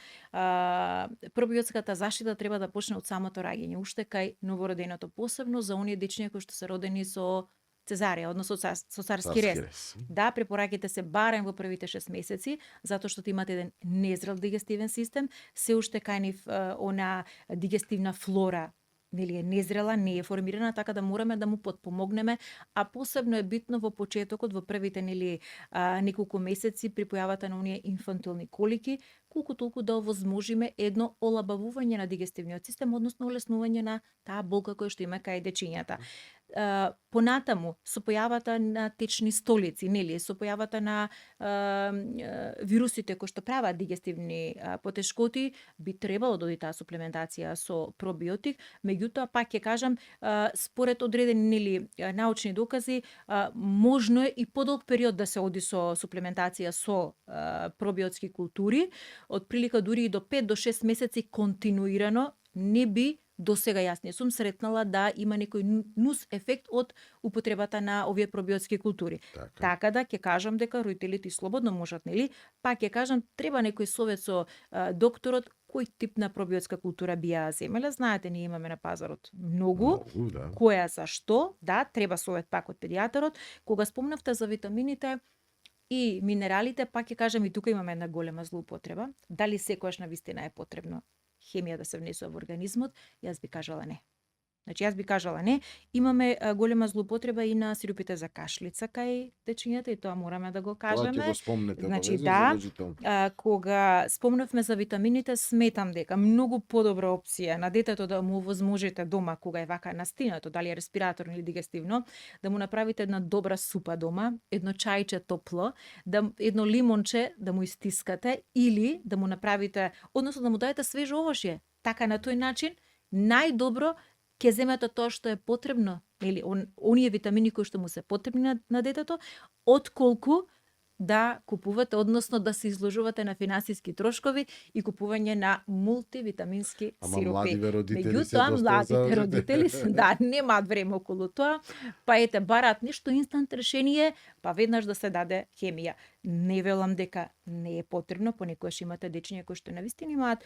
пробиотската заштита треба да почне од самото раѓање, уште кај новороденото, посебно за оние дечиња кои што се родени со цезарија, односно со царски рез. Да, препораките се барем во првите 6 месеци, затоа што имате еден незрел дигестивен систем, се уште кај нив она дигестивна флора нели е незрела, не е формирана, така да мораме да му потпомогнеме, а посебно е битно во почетокот, во првите нели неколку месеци при појавата на оние инфантилни колики, колку толку да овозможиме едно олабавување на дигестивниот систем, односно олеснување на таа болка која што има кај дечињата. Понатаму, со појавата на течни столици, нели, со појавата на вирусите кои што прават дигестивни потешкоти, би требало да оди таа суплементација со пробиотик, меѓутоа пак ќе кажам, според одредени нели научни докази, можно е и подолг период да се оди со суплементација со пробиотски култури, од прилика дури и до 5 до 6 месеци континуирано, не би до сега јас не сум сретнала да има некој нус ефект од употребата на овие пробиотски култури. Така да ќе кажам дека родителите слободно можат, нели? Пак ќе кажам, треба некој совет со докторот кој тип на пробиотска култура би ја земеле. Знаете, ние имаме на пазарот многу, да. која за што, да, треба совет пак од педијатарот. Кога спомнавте за витамините и минералите, пак ќе кажам и тука имаме една голема злоупотреба. Дали секогаш навистина е потребно хемија да се внесува во организмот? Јас би кажала не. Значи, јас би кажала не. Имаме голема злоупотреба и на сиропите за кашлица кај дечињата и тоа мораме да го кажеме. Тоа ќе го спомнете, значи, задолжително. Кога спомнавме за витамините, сметам дека многу подобра опција на детето да му овозможите дома, кога е вака настинато, дали е респираторно или дигестивно, да му направите една добра супа дома, едно чајче топло, едно лимонче да му истискате или да му направите, односно да му дадете свежо овошје. Така на тој начин најдобро ќе земете тоа што е потребно, или оние витамини кои што му се потребни на детето, отколку да купувате, односно да се изложувате на финансиски трошкови и купување на мултивитамински сиропи. Младиве родители Меѓутоа, младите заужите. родители да немаат време околу тоа, па ете бараат нешто инстант решение, па веднаш да се даде хемија. Не велам дека не е потребно, понекогаш имате дечиња кои што навистина имаат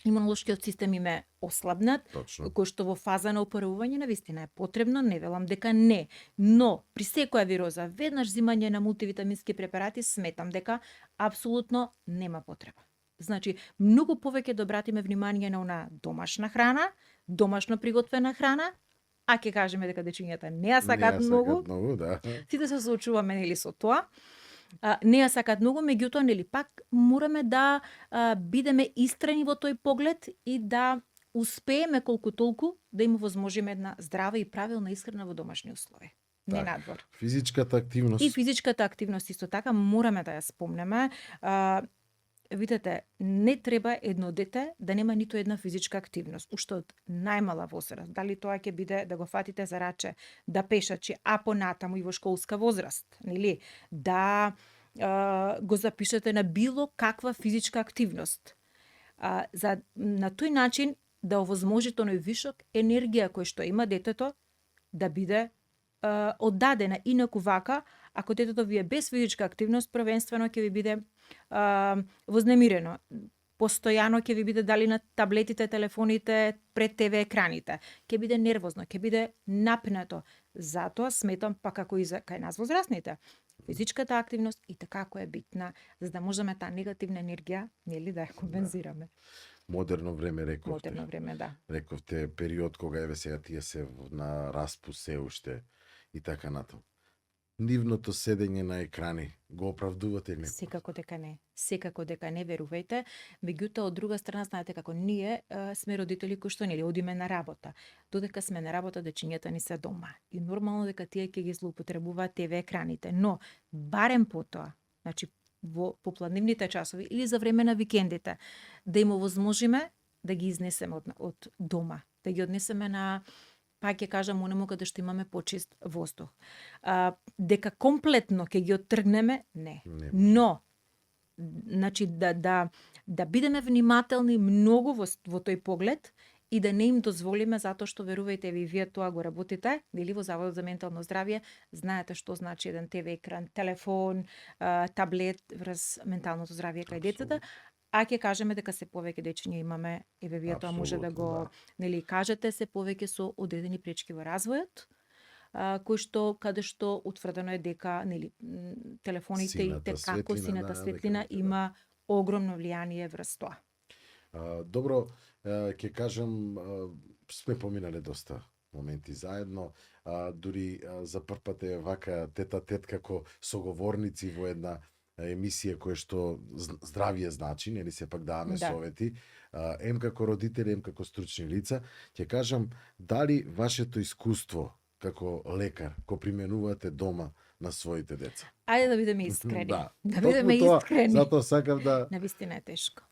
имунолошкиот систем им е ослабнат, Точно. кој што во фаза на опоравување навистина е потребно, не велам дека не. Но при секоја вироза, веднаш земање на мултивитамински препарати, сметам дека апсолутно нема потреба. Значи, многу повеќе да обратиме внимание на она домашна храна, домашно приготвена храна, а ќе кажеме дека дечињата не ја сакаат многу. Да. Сите се соочуваме нели со тоа. Не ја сакаат многу, меѓутоа нели пак мораме да бидеме истрени во тој поглед и да успееме колку толку да им возможиме една здрава и правилна исхрана во домашни услови. Не надвор. Физичката активност. И физичката активност исто така мораме да ја спомнеме. Видете, не треба едно дете да нема ниту една физичка активност, уште од најмала возраст. Дали тоа ќе биде да го фатите за раче, да пешачи, а понатаму и во школска возраст, нели? Да го запишете на било каква физичка активност. За на тој начин да овозможи тој вишок енергија кој што има детето да биде оддадена. Инаку вака, ако детето ви е без физичка активност, првенствено ќе ви биде вознемирено. Постојано ќе ви биде дали на таблетите, телефоните, пред ТВ екраните. Ќе биде нервозно, ќе биде напнето. Затоа сметам пак како и за кај нас возрастните. Физичката активност и така е битна, за да можеме таа негативна енергија, нели, да ја компензираме. Модерно време рековте. Модерно време, да. Рековте период кога еве сега тие се на распуст се уште и така натаму. Нивното седење на екрани го оправдувате некој? Секако дека не. Секако дека не, верувајте. Меѓутоа, од друга страна, знаете како ние сме родители кои што нели одиме на работа. Додека сме на работа, дечињата ни се дома. И нормално дека тие ќе ги злоупотребуваат ТВ екраните. Но, барем потоа, значи, во попладневните часови или за време на викендите, да им овозможиме да ги изнесеме од дома. Да ги однесеме на па ќе кажам онему каде што имаме почист воздух. Дека комплетно ќе ги оттргнеме, не. Но, значи да бидеме внимателни многу во тој поглед и да не им дозволиме, затоа што верувајте ви, вие тоа го работите, нели во Заводот за ментално здравје, знаете што значи еден ТВ екран, телефон, таблет врз менталното здравје кај децата. А ќе кажеме дека се повеќе дечиња имаме, еве вие тоа може да го нели кажете, се повеќе со одредени пречки во развојот, кои што каде што утврдено е дека нели телефоните и како сината светлина има огромно влијание врз тоа. Добро, ќе кажам, сме поминале доста моменти заедно, дури за прв пат е вака тет-а-тет како соговорници во една емисија која што здравје значи, нели сепак даваме совети, ем како родители, ем како стручни лица. Ќе кажам, дали вашето искуство како лекар го применувате дома на своите деца? Ајде да бидеме искрени. Да бидеме искрени. Затоа сакав да... Навистина е тешко.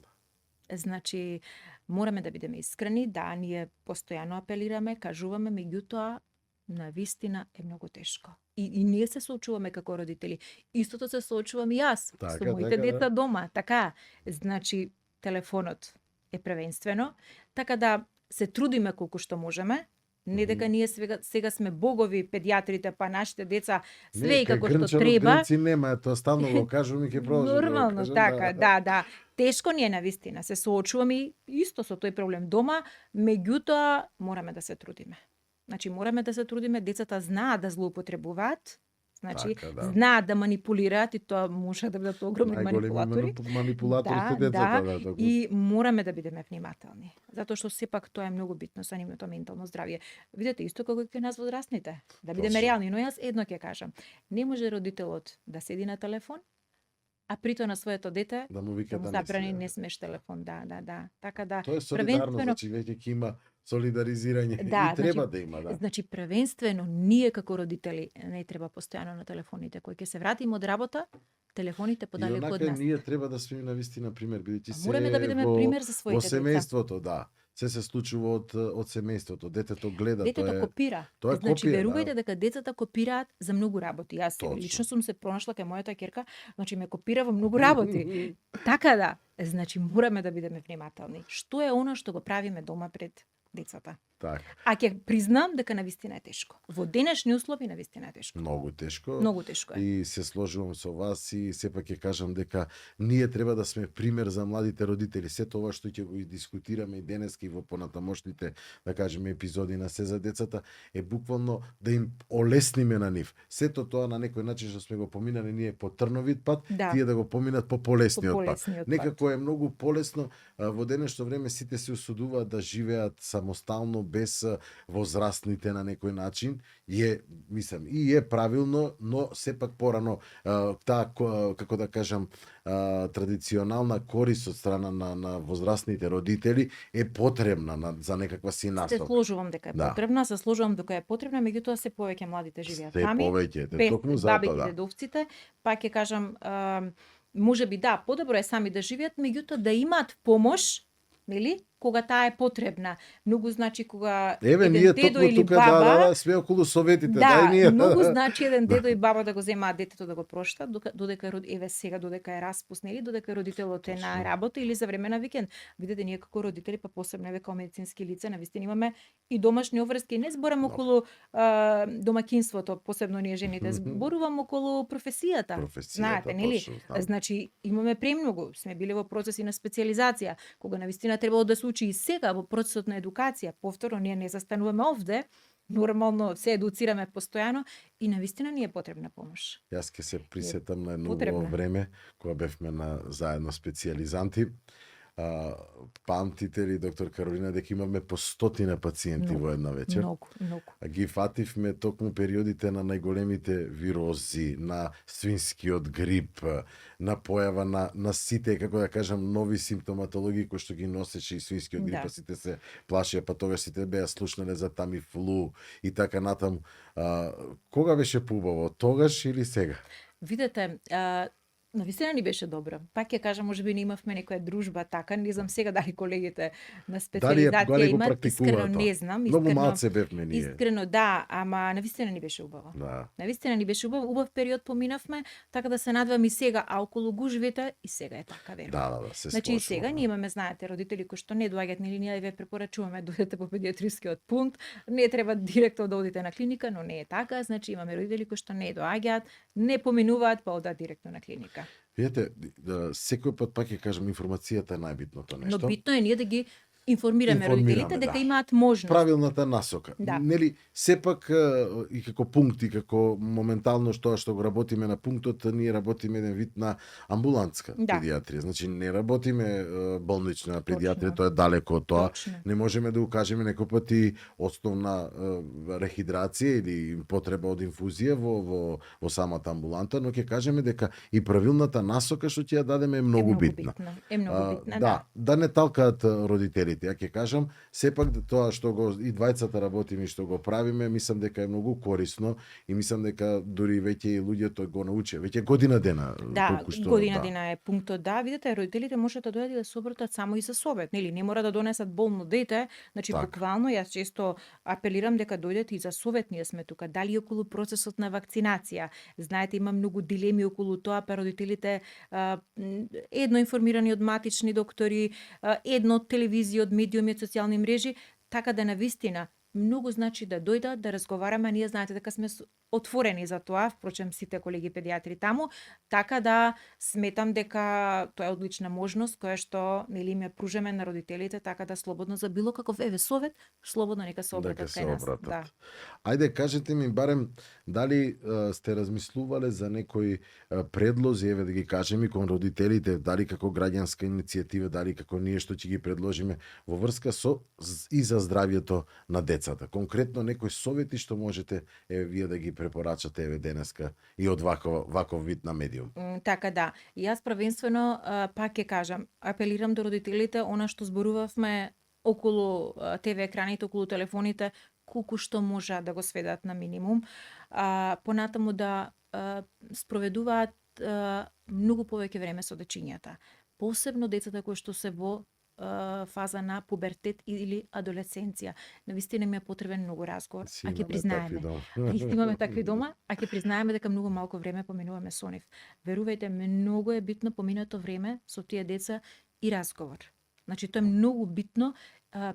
Значи, мораме да бидеме искрени, да, ние постојано апелираме, кажуваме, меѓутоа, навистина е многу тешко. И ние се соочуваме како родители. Истото се соочувам и јас со моите деца дома. Така, значи, телефонот е првенствено, така да се трудиме колку што можеме. Не дека ние сега сме богови, педиатрите, па нашите деца све и како што треба. Не, нема, тоа ставно го кажувам и ќе продолжам. Нормално, така, да. Тешко ни е навистина, се соочуваме исто со тој проблем дома, меѓутоа мораме да се трудиме. Значи, мораме да се трудиме, децата знаат да злоупотребуваат, значи, знаат да манипулираат и тоа може да бидат огромни манипулатори. Манипулаторите децата. И мораме да бидеме внимателни, затоа што сепак тоа е многу битно за нивното ментално здравје. Видете, исто како и кај нас возрастните, да бидеме реални, но јас едно ќе кажам. Не може родителот да седи на телефон, а прито на своето дете да му вика да забрани не смеш телефон, да. Така да тоа е солидарно, значи веќе ќе има солидаризирање и треба да има, да. Значи првенствено ние како родители не треба постојано на телефоните, кои ќе се вратиме од работа, телефоните подалеку од нас. И ние треба да сме навистина пример, бидејќи се мораме да бидеме пример за своите деца. Во семејството, да. Се случува од семејството, детето гледа, детето копира. Значи верувајте дека децата копираат за многу работи. Јас лично сум се пронашла кај мојата ќерка, значи ме копира во многу работи. Така да, значи мораме да бидеме внимателни. Што е она што го правиме дома пред децата? Така. А ќе признам дека навистина е тешко. Во денешни услови навистина е тешко. Многу тешко. Многу тешко е. И се сложувам со вас и сепак ќе кажам дека ние треба да сме пример за младите родители. Сето ова што ќе го дискутираме и денеска и во понатамошните, да кажеме, епизоди на Се за децата е буквално да им олесниме на нив. Сето тоа на некој начин што сме го поминали ние по трновит пат, Да. тие да го поминат по полесниот пат. Полесниот пат. Некако е многу полесно. Во денешно време сите се осудуваат да живеат самостално без возрастните на некој начин. Мислам, и е правилно, но сепак порано таа, како да кажам, традиционална корист од страна на возрастните родители е потребна за некаква си Се насока. сложувам дека е Да. потребна, се сложувам дека е потребна, меѓутоа се повеќе младите живеат Се сами. повеќе, без токму затоа, бабите, да. дедовците, па ќе кажам, можеби да, подобро е сами да живеат, меѓутоа да имаат помош, нели? Кога таа е потребна. Многу значи кога Еве, еден ние дедо токму или тука баба, сме околу советите, да, дај ние. многу значи еден дедо и баба да го земаат детето да го проштат, додека еве сега додека е распуст, нели, додека родителот е на Точно. работа или за време на викенд. Видете, ние како родители, па посебно еве како медицински лица, навистина имаме и домашни обврски, не зборам околу домаќинството, посебно ние жените, зборувам околу професијата. Знаете, нели? точно, знам. Значи, имаме премногу, сме биле во процеси на специализација, кога навистина требало да се учи и сега во процесот на едукација. Повторно, ние не застануваме овде, нормално се едуцираме постојано и навистина ни е потребна помош. Јас ќе се присетам на едно потребна. време кога бевме на заедно специјализанти. Памтите ли, доктор Каролина, дека имаме по 100 пациенти во една вечер? Многу. Ги фативме токму периодите на најголемите вирози, на свинскиот грип, на појава на сите, како да кажам, нови симптоматологии кои што ги носеше и свинскиот грип, Да. па сите се плашеа, па тогаш сите беа слушнале за тамифлу и така натаму. Кога беше поубаво, тогаш или сега? Видете, навистина ни беше добро. Пак ќе кажам, можеби не имавме некоја дружба така, не знам сега дали колегите на специализација го имат, практикуваат искрено тоа? не знам, Многу искрено, малце бевме ние. искрено да, ама навистина ни беше убаво. Да. Навистина ни беше убав период поминавме, така да се надевам и сега, а околу гужвите и сега е така, верувам. Да, се Значи и сплошува, сега да. ние имаме, знаете, родители кои што не доаѓаат, нели ние ве препорачуваме дојдете по педиатрискиот пункт, не треба директно да одите на клиника, но не е така, значи имаме родители кои што не доаѓаат, не поминуваат, па одат директно на клиника. Видете, секој пат пак ќе кажам, информацијата е најбитното нешто. Но битно е ние да ги информираме родителите дека да. имаат можност. Правилната насока. Да. Нели, сепак и како пункт и како моментално што го работиме на пунктот, ние работиме еден вид на амбулантска Да. педиатрија. Значи не работиме болнична педиатрија, Точно. тоа е далеко од тоа. Точно. Не можеме да укажеме некој пат и основна рехидрација или потреба од инфузија во самата амбуланта, но ќе кажеме дека и правилната насока што ќе ја дадеме е многу битна. Е многу битна, да. Да не талкаат родителите. Ја ќе кажам, сепак тоа што го и двајцата работиме и што го правиме, мислам дека е многу корисно и мислам дека дури веќе и луѓето го научи. Веќе година дена Да, колку што година да. дена е пунктот. Да, видите, родителите можат да дојдат и да се обратат само и за совет, нели? Не мора да донесат болно дете, значи Така. буквално јас често апелирам дека дојдете и за совет, ние сме тука, дали околу процесот на вакцинација. Знаете, има многу дилеми околу тоа, па родителите едно информирани од матични доктори, едно од телевизија, од медиуми, од социјални мрежи, така да навистина многу значи да дојдат, да разговараме, ние знаете дека сме отворени за тоа, впрочем сите колеги педиатри таму, така да сметам дека тоа е одлична можност која што нели им ја пружеме на родителите, така да слободно за било каков еве совет, слободно нека се обратат Дека кај се нас. обратат. Да. Ајде, кажете ми барем дали сте размислувале за некои предлози, еве да ги кажеме кон родителите, дали како граѓанска иницијатива, дали како ние што ќе ги предложиме во врска со и за здравјето на децата. Конкретно некои совети што можете еве вие да ги препорачате еве денеска и од ваков вид на медиум. Така да. И јас првенствено пак ќе кажам, апелирам до родителите, она што зборувавме околу ТВ екраните, околу телефоните, колку што може да го сведат на минимум. Понатаму да спроведуваат многу повеќе време со дечињата. Посебно децата кои што се во фаза на пубертет или адолесценција. Навистина ми е потребен многу разговор, а ќе признаеме. Имаме такви дома, а ќе признаеме дека многу малку време поминуваме со нив. Верувајте, многу е битно поминато време со тие деца и разговор. Значи тоа е многу битно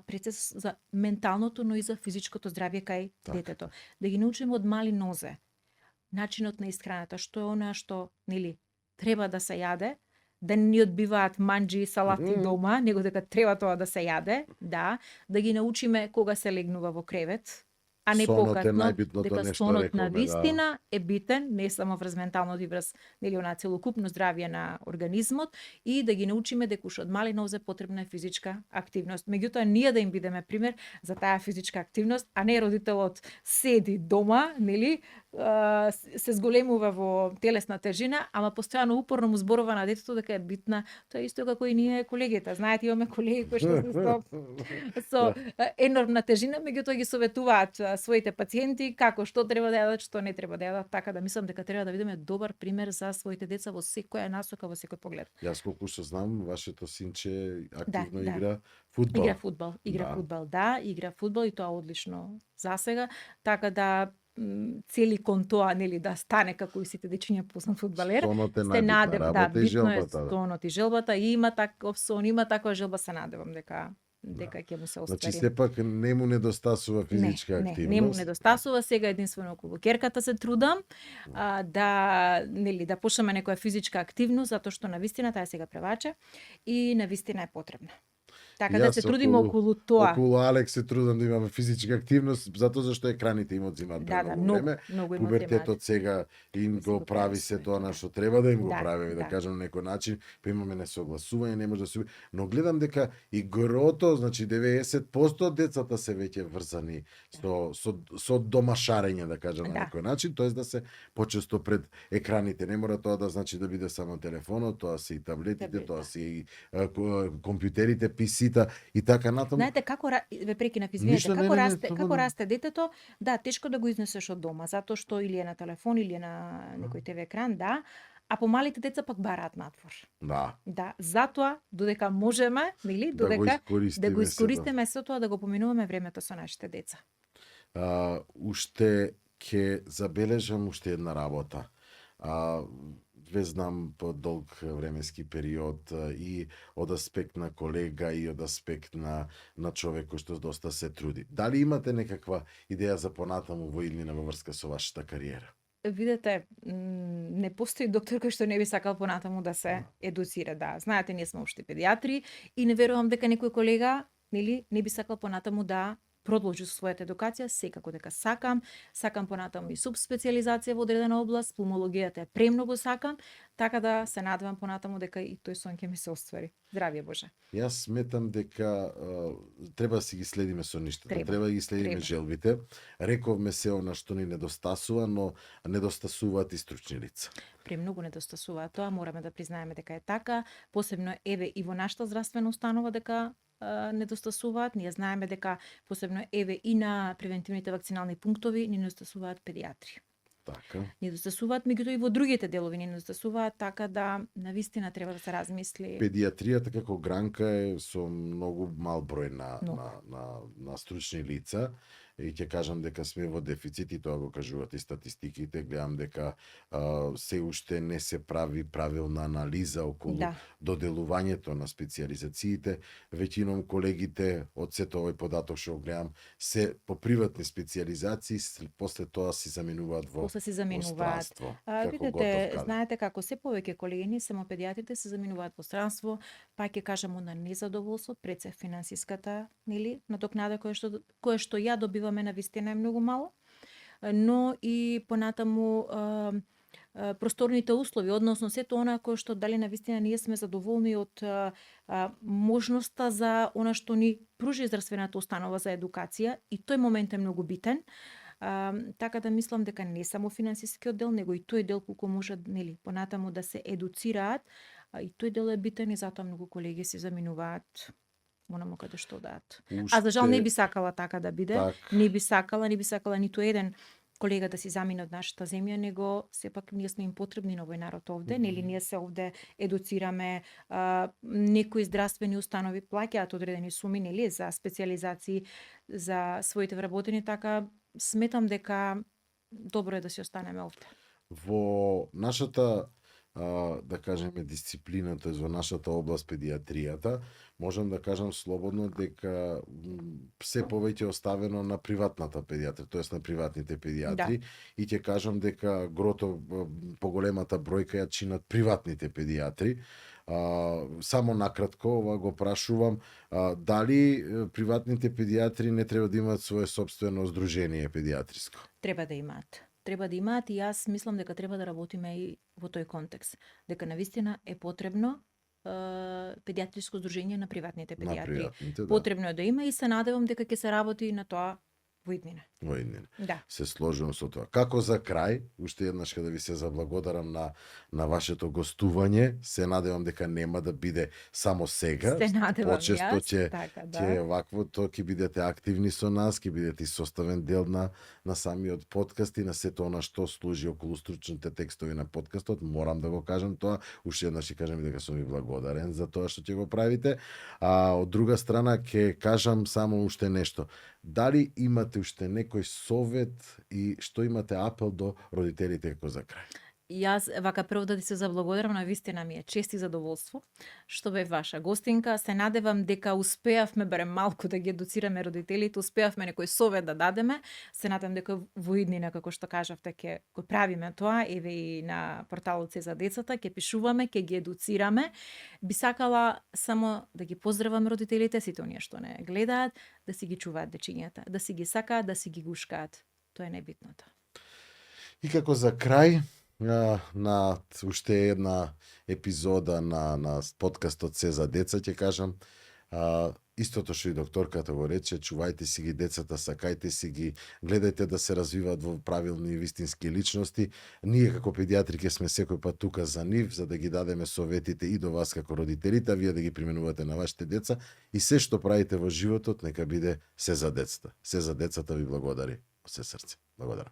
процес за менталното, но и за физичкото здравје кај Така. детето. Да ги научиме од мали нозе начинот на исхраната, што е она што нели треба да се јаде, да не ни одбиваат манџи и салати дома, него дека треба тоа да се јаде, да ги научиме кога се легнува во кревет, а не Сонот е покатно, најбитното дека нешто, сонот рековме, на вистина е битен, не само врз менталното и врз нели она целокупно здравје на организмот, и да ги научиме дека уште од мали нозе потребна е физичка активност. Меѓутоа ние да им бидеме пример за таа физичка активност, а не родителот седи дома, нели, се зголемува во телесна тежина, ама постојано упорно му зборува на детето дека е битна. Тоа е исто како и ние колегите. Знаете, имаме колеги кои што се со енормна тежина, меѓутоа ги советуваат своите пациенти како што треба да јадат, што не треба да јадат, така да мислам дека треба да бидеме добар пример за своите деца во секоја насока, во секој поглед. Јас колку што знам, вашето синче активно Да. игра фудбал. Игра фудбал, игра фудбал и тоа одлично засега, така да цели кон тоа, нели, да стане како и сите дечиња познат фудбалер. Сонот е Се најбитна надевам, работа и битно е желбата. сонот и желбата, и има таков сон, има таква желба, се надевам дека ќе му се остари. Значи сепак не му недостасува физичка активност. Не му недостасува, сега единствено околу керката се трудам да почнеме некоја физичка активност, затоа што навистина таа сега преваче и навистина е потребна. Така да се трудиме околу тоа. Околу Алекс се трудам да имаме физичка активност, затоа зашто екраните им одзимаат премногу време. Многу Пубертетот сега им го прави се тоа на што треба да им го прави, да кажам на некој начин, па имаме несогласување, не може да се. Но гледам дека и грото, значи 90% од децата се веќе врзани со домашарење, да кажам на некој начин, тоест да се почесто пред екраните. Не мора тоа да значи да биде само телефонот, тоа се и таблетите, тоа се и компјутерите, PC и така натаму. Знаете како ве прекинав, извинете, како расте детето, тешко да го изнесеш од дома, затоа што или е на телефон или е на некој ТВ екран, а помалите деца пак бараат надвор. Затоа додека можеме, нели, да го искористиме со тоа да го поминуваме времето со нашите деца. Уште ќе забележам уште една работа. Ве знам по долг временски период и од аспект на колега и од аспект на човек кој што доста се труди. Дали имате некаква идеја за понатаму во иднина во врска со вашата кариера? Видете, не постои доктор кој што не би сакал понатаму да се едуцира. Знаете, ние сме уште педиатри и не верувам дека некој колега, нели, не би сакал понатаму да продолжи со својата едукација, секако дека сакам понатаму и субспециализација во одредена област, пулмологијата е премногу сакам, така да се надевам понатаму дека и тој сон ќе ми се оствари. Здравје Боже. Јас сметам дека треба да си ги следиме соништата, треба да ги следиме желбите. Рековме се она што ни недостасува, но недостасуваат и стручни лица. Премногу недостасува тоа, мораме да признаеме дека е така, посебно и во нашата здравствена установа дека недостасуваат. Ние знаеме дека посебно и на превентивните вакцинални пунктови ни недостасуваат педиатри. Така. Недостасуваат, меѓутоа и во другите делови ни недостасуваат, така да навистина треба да се размисли. Педиатријата како гранка е со многу мал број на стручни лица. И ќе кажам дека сме во дефицит и тоа го кажуваат и статистиките. Гледам дека се уште не се прави правилна анализа околу доделувањето на специјализациите. Веќином колегите од сето овој податок што го гледам се по приватни специјализации, после тоа се заменуваат во странство. Видете, знаете како се повеќе колеги, не само педиатрите, се заменуваат во странство, па ќе кажам на незадоволство пред се финансиската, нели, надокнада која што ја добиваме на вистина е многу мало, но и понатаму просторните услови, односно сето она кое што дали на вистина ние сме задоволни од можноста за она што ни пружи здравствената установа за едукација, и тој момент е многу битен. Така да мислам дека не само финансискиот дел, него и тој дел колку може, нели, понатаму да се едуцираат, и тој дел е битен и затоа многу колеги се заминуваат онаму каде што даат. За жал не би сакала така да биде. Не би сакала ниту еден колега да си замине од нашата земја, него сепак ние сме им потребни на овој народ овде, нели, ние се овде едуцираме, некои здравствени установи плаќаат одредени суми, нели, за специјализации за своите вработени, така сметам дека добро е да си останеме овде. Во нашата да кажеме дисциплина, тоест во нашата област педиатријата, можам да кажам слободно дека се повеќе оставено на приватната педиатрија, тоест на приватните педиатри, и ќе кажам дека грото, поголемата бројка ја чинат приватните педиатри. Само накратко ова го прашувам, дали приватните педиатри не треба да имаат свое собствено здружение педиатриско? Треба да имаат. Треба да имаат и јас мислам дека треба да работиме и во тој контекст. Дека навистина е потребно педиатриско здружение на приватните педиатри. Потребно е да има и се надевам дека ќе се работи на тоа во иднина. Во иднина. Да. Се сложувам со тоа. Како за крај, уште еднаш да ви се заблагодарам на вашето гостување. Се надевам дека нема да биде само сега. Се надевам Почесто јас. ќе ваквото ќе бидете активни со нас, ќе бидете составен дел на самиот подкаст и на сето она што служи околу стручните текстови на подкастот. Морам да го кажам тоа. Уште еднаш ќе кажам и дека сум ви благодарен за тоа што ќе го правите. А од друга страна ќе кажам само уште нешто. Дали имате уште некој совет и што имате апел до родителите како за крај? Јас вака прво да ти се заблагодарам, на вистина ми е чест и задоволство што бев ваша гостинка. Се надевам дека успеавме барем малку да ги едуцираме родителите, успеавме некој совет да дадеме. Се надевам дека во иднина, како што кажавте, ќе го правиме тоа, еве и на порталот Се за децата, ќе пишуваме, ќе ги едуцираме. Би сакала само да ги поздравам родителите, сите оние што не гледаат, да си ги чуваат дечињата, да си ги сакаат, да си ги гушкаат. Тоа е најбитното. И како за крај, на уште една епизода на подкастот Се за деца ќе кажам истото што и докторката го рече: чувајте си ги децата, сакајте си ги, гледајте да се развиваат во правилни и вистински личности. Ние како педиатри ќе сме секој пат тука за нив, за да ги дадеме советите и до вас како родителите, а вие да ги применувате на вашите деца, и се што правите во животот нека биде се за децата. Се за децата ви благодари од се срце. Благодарам.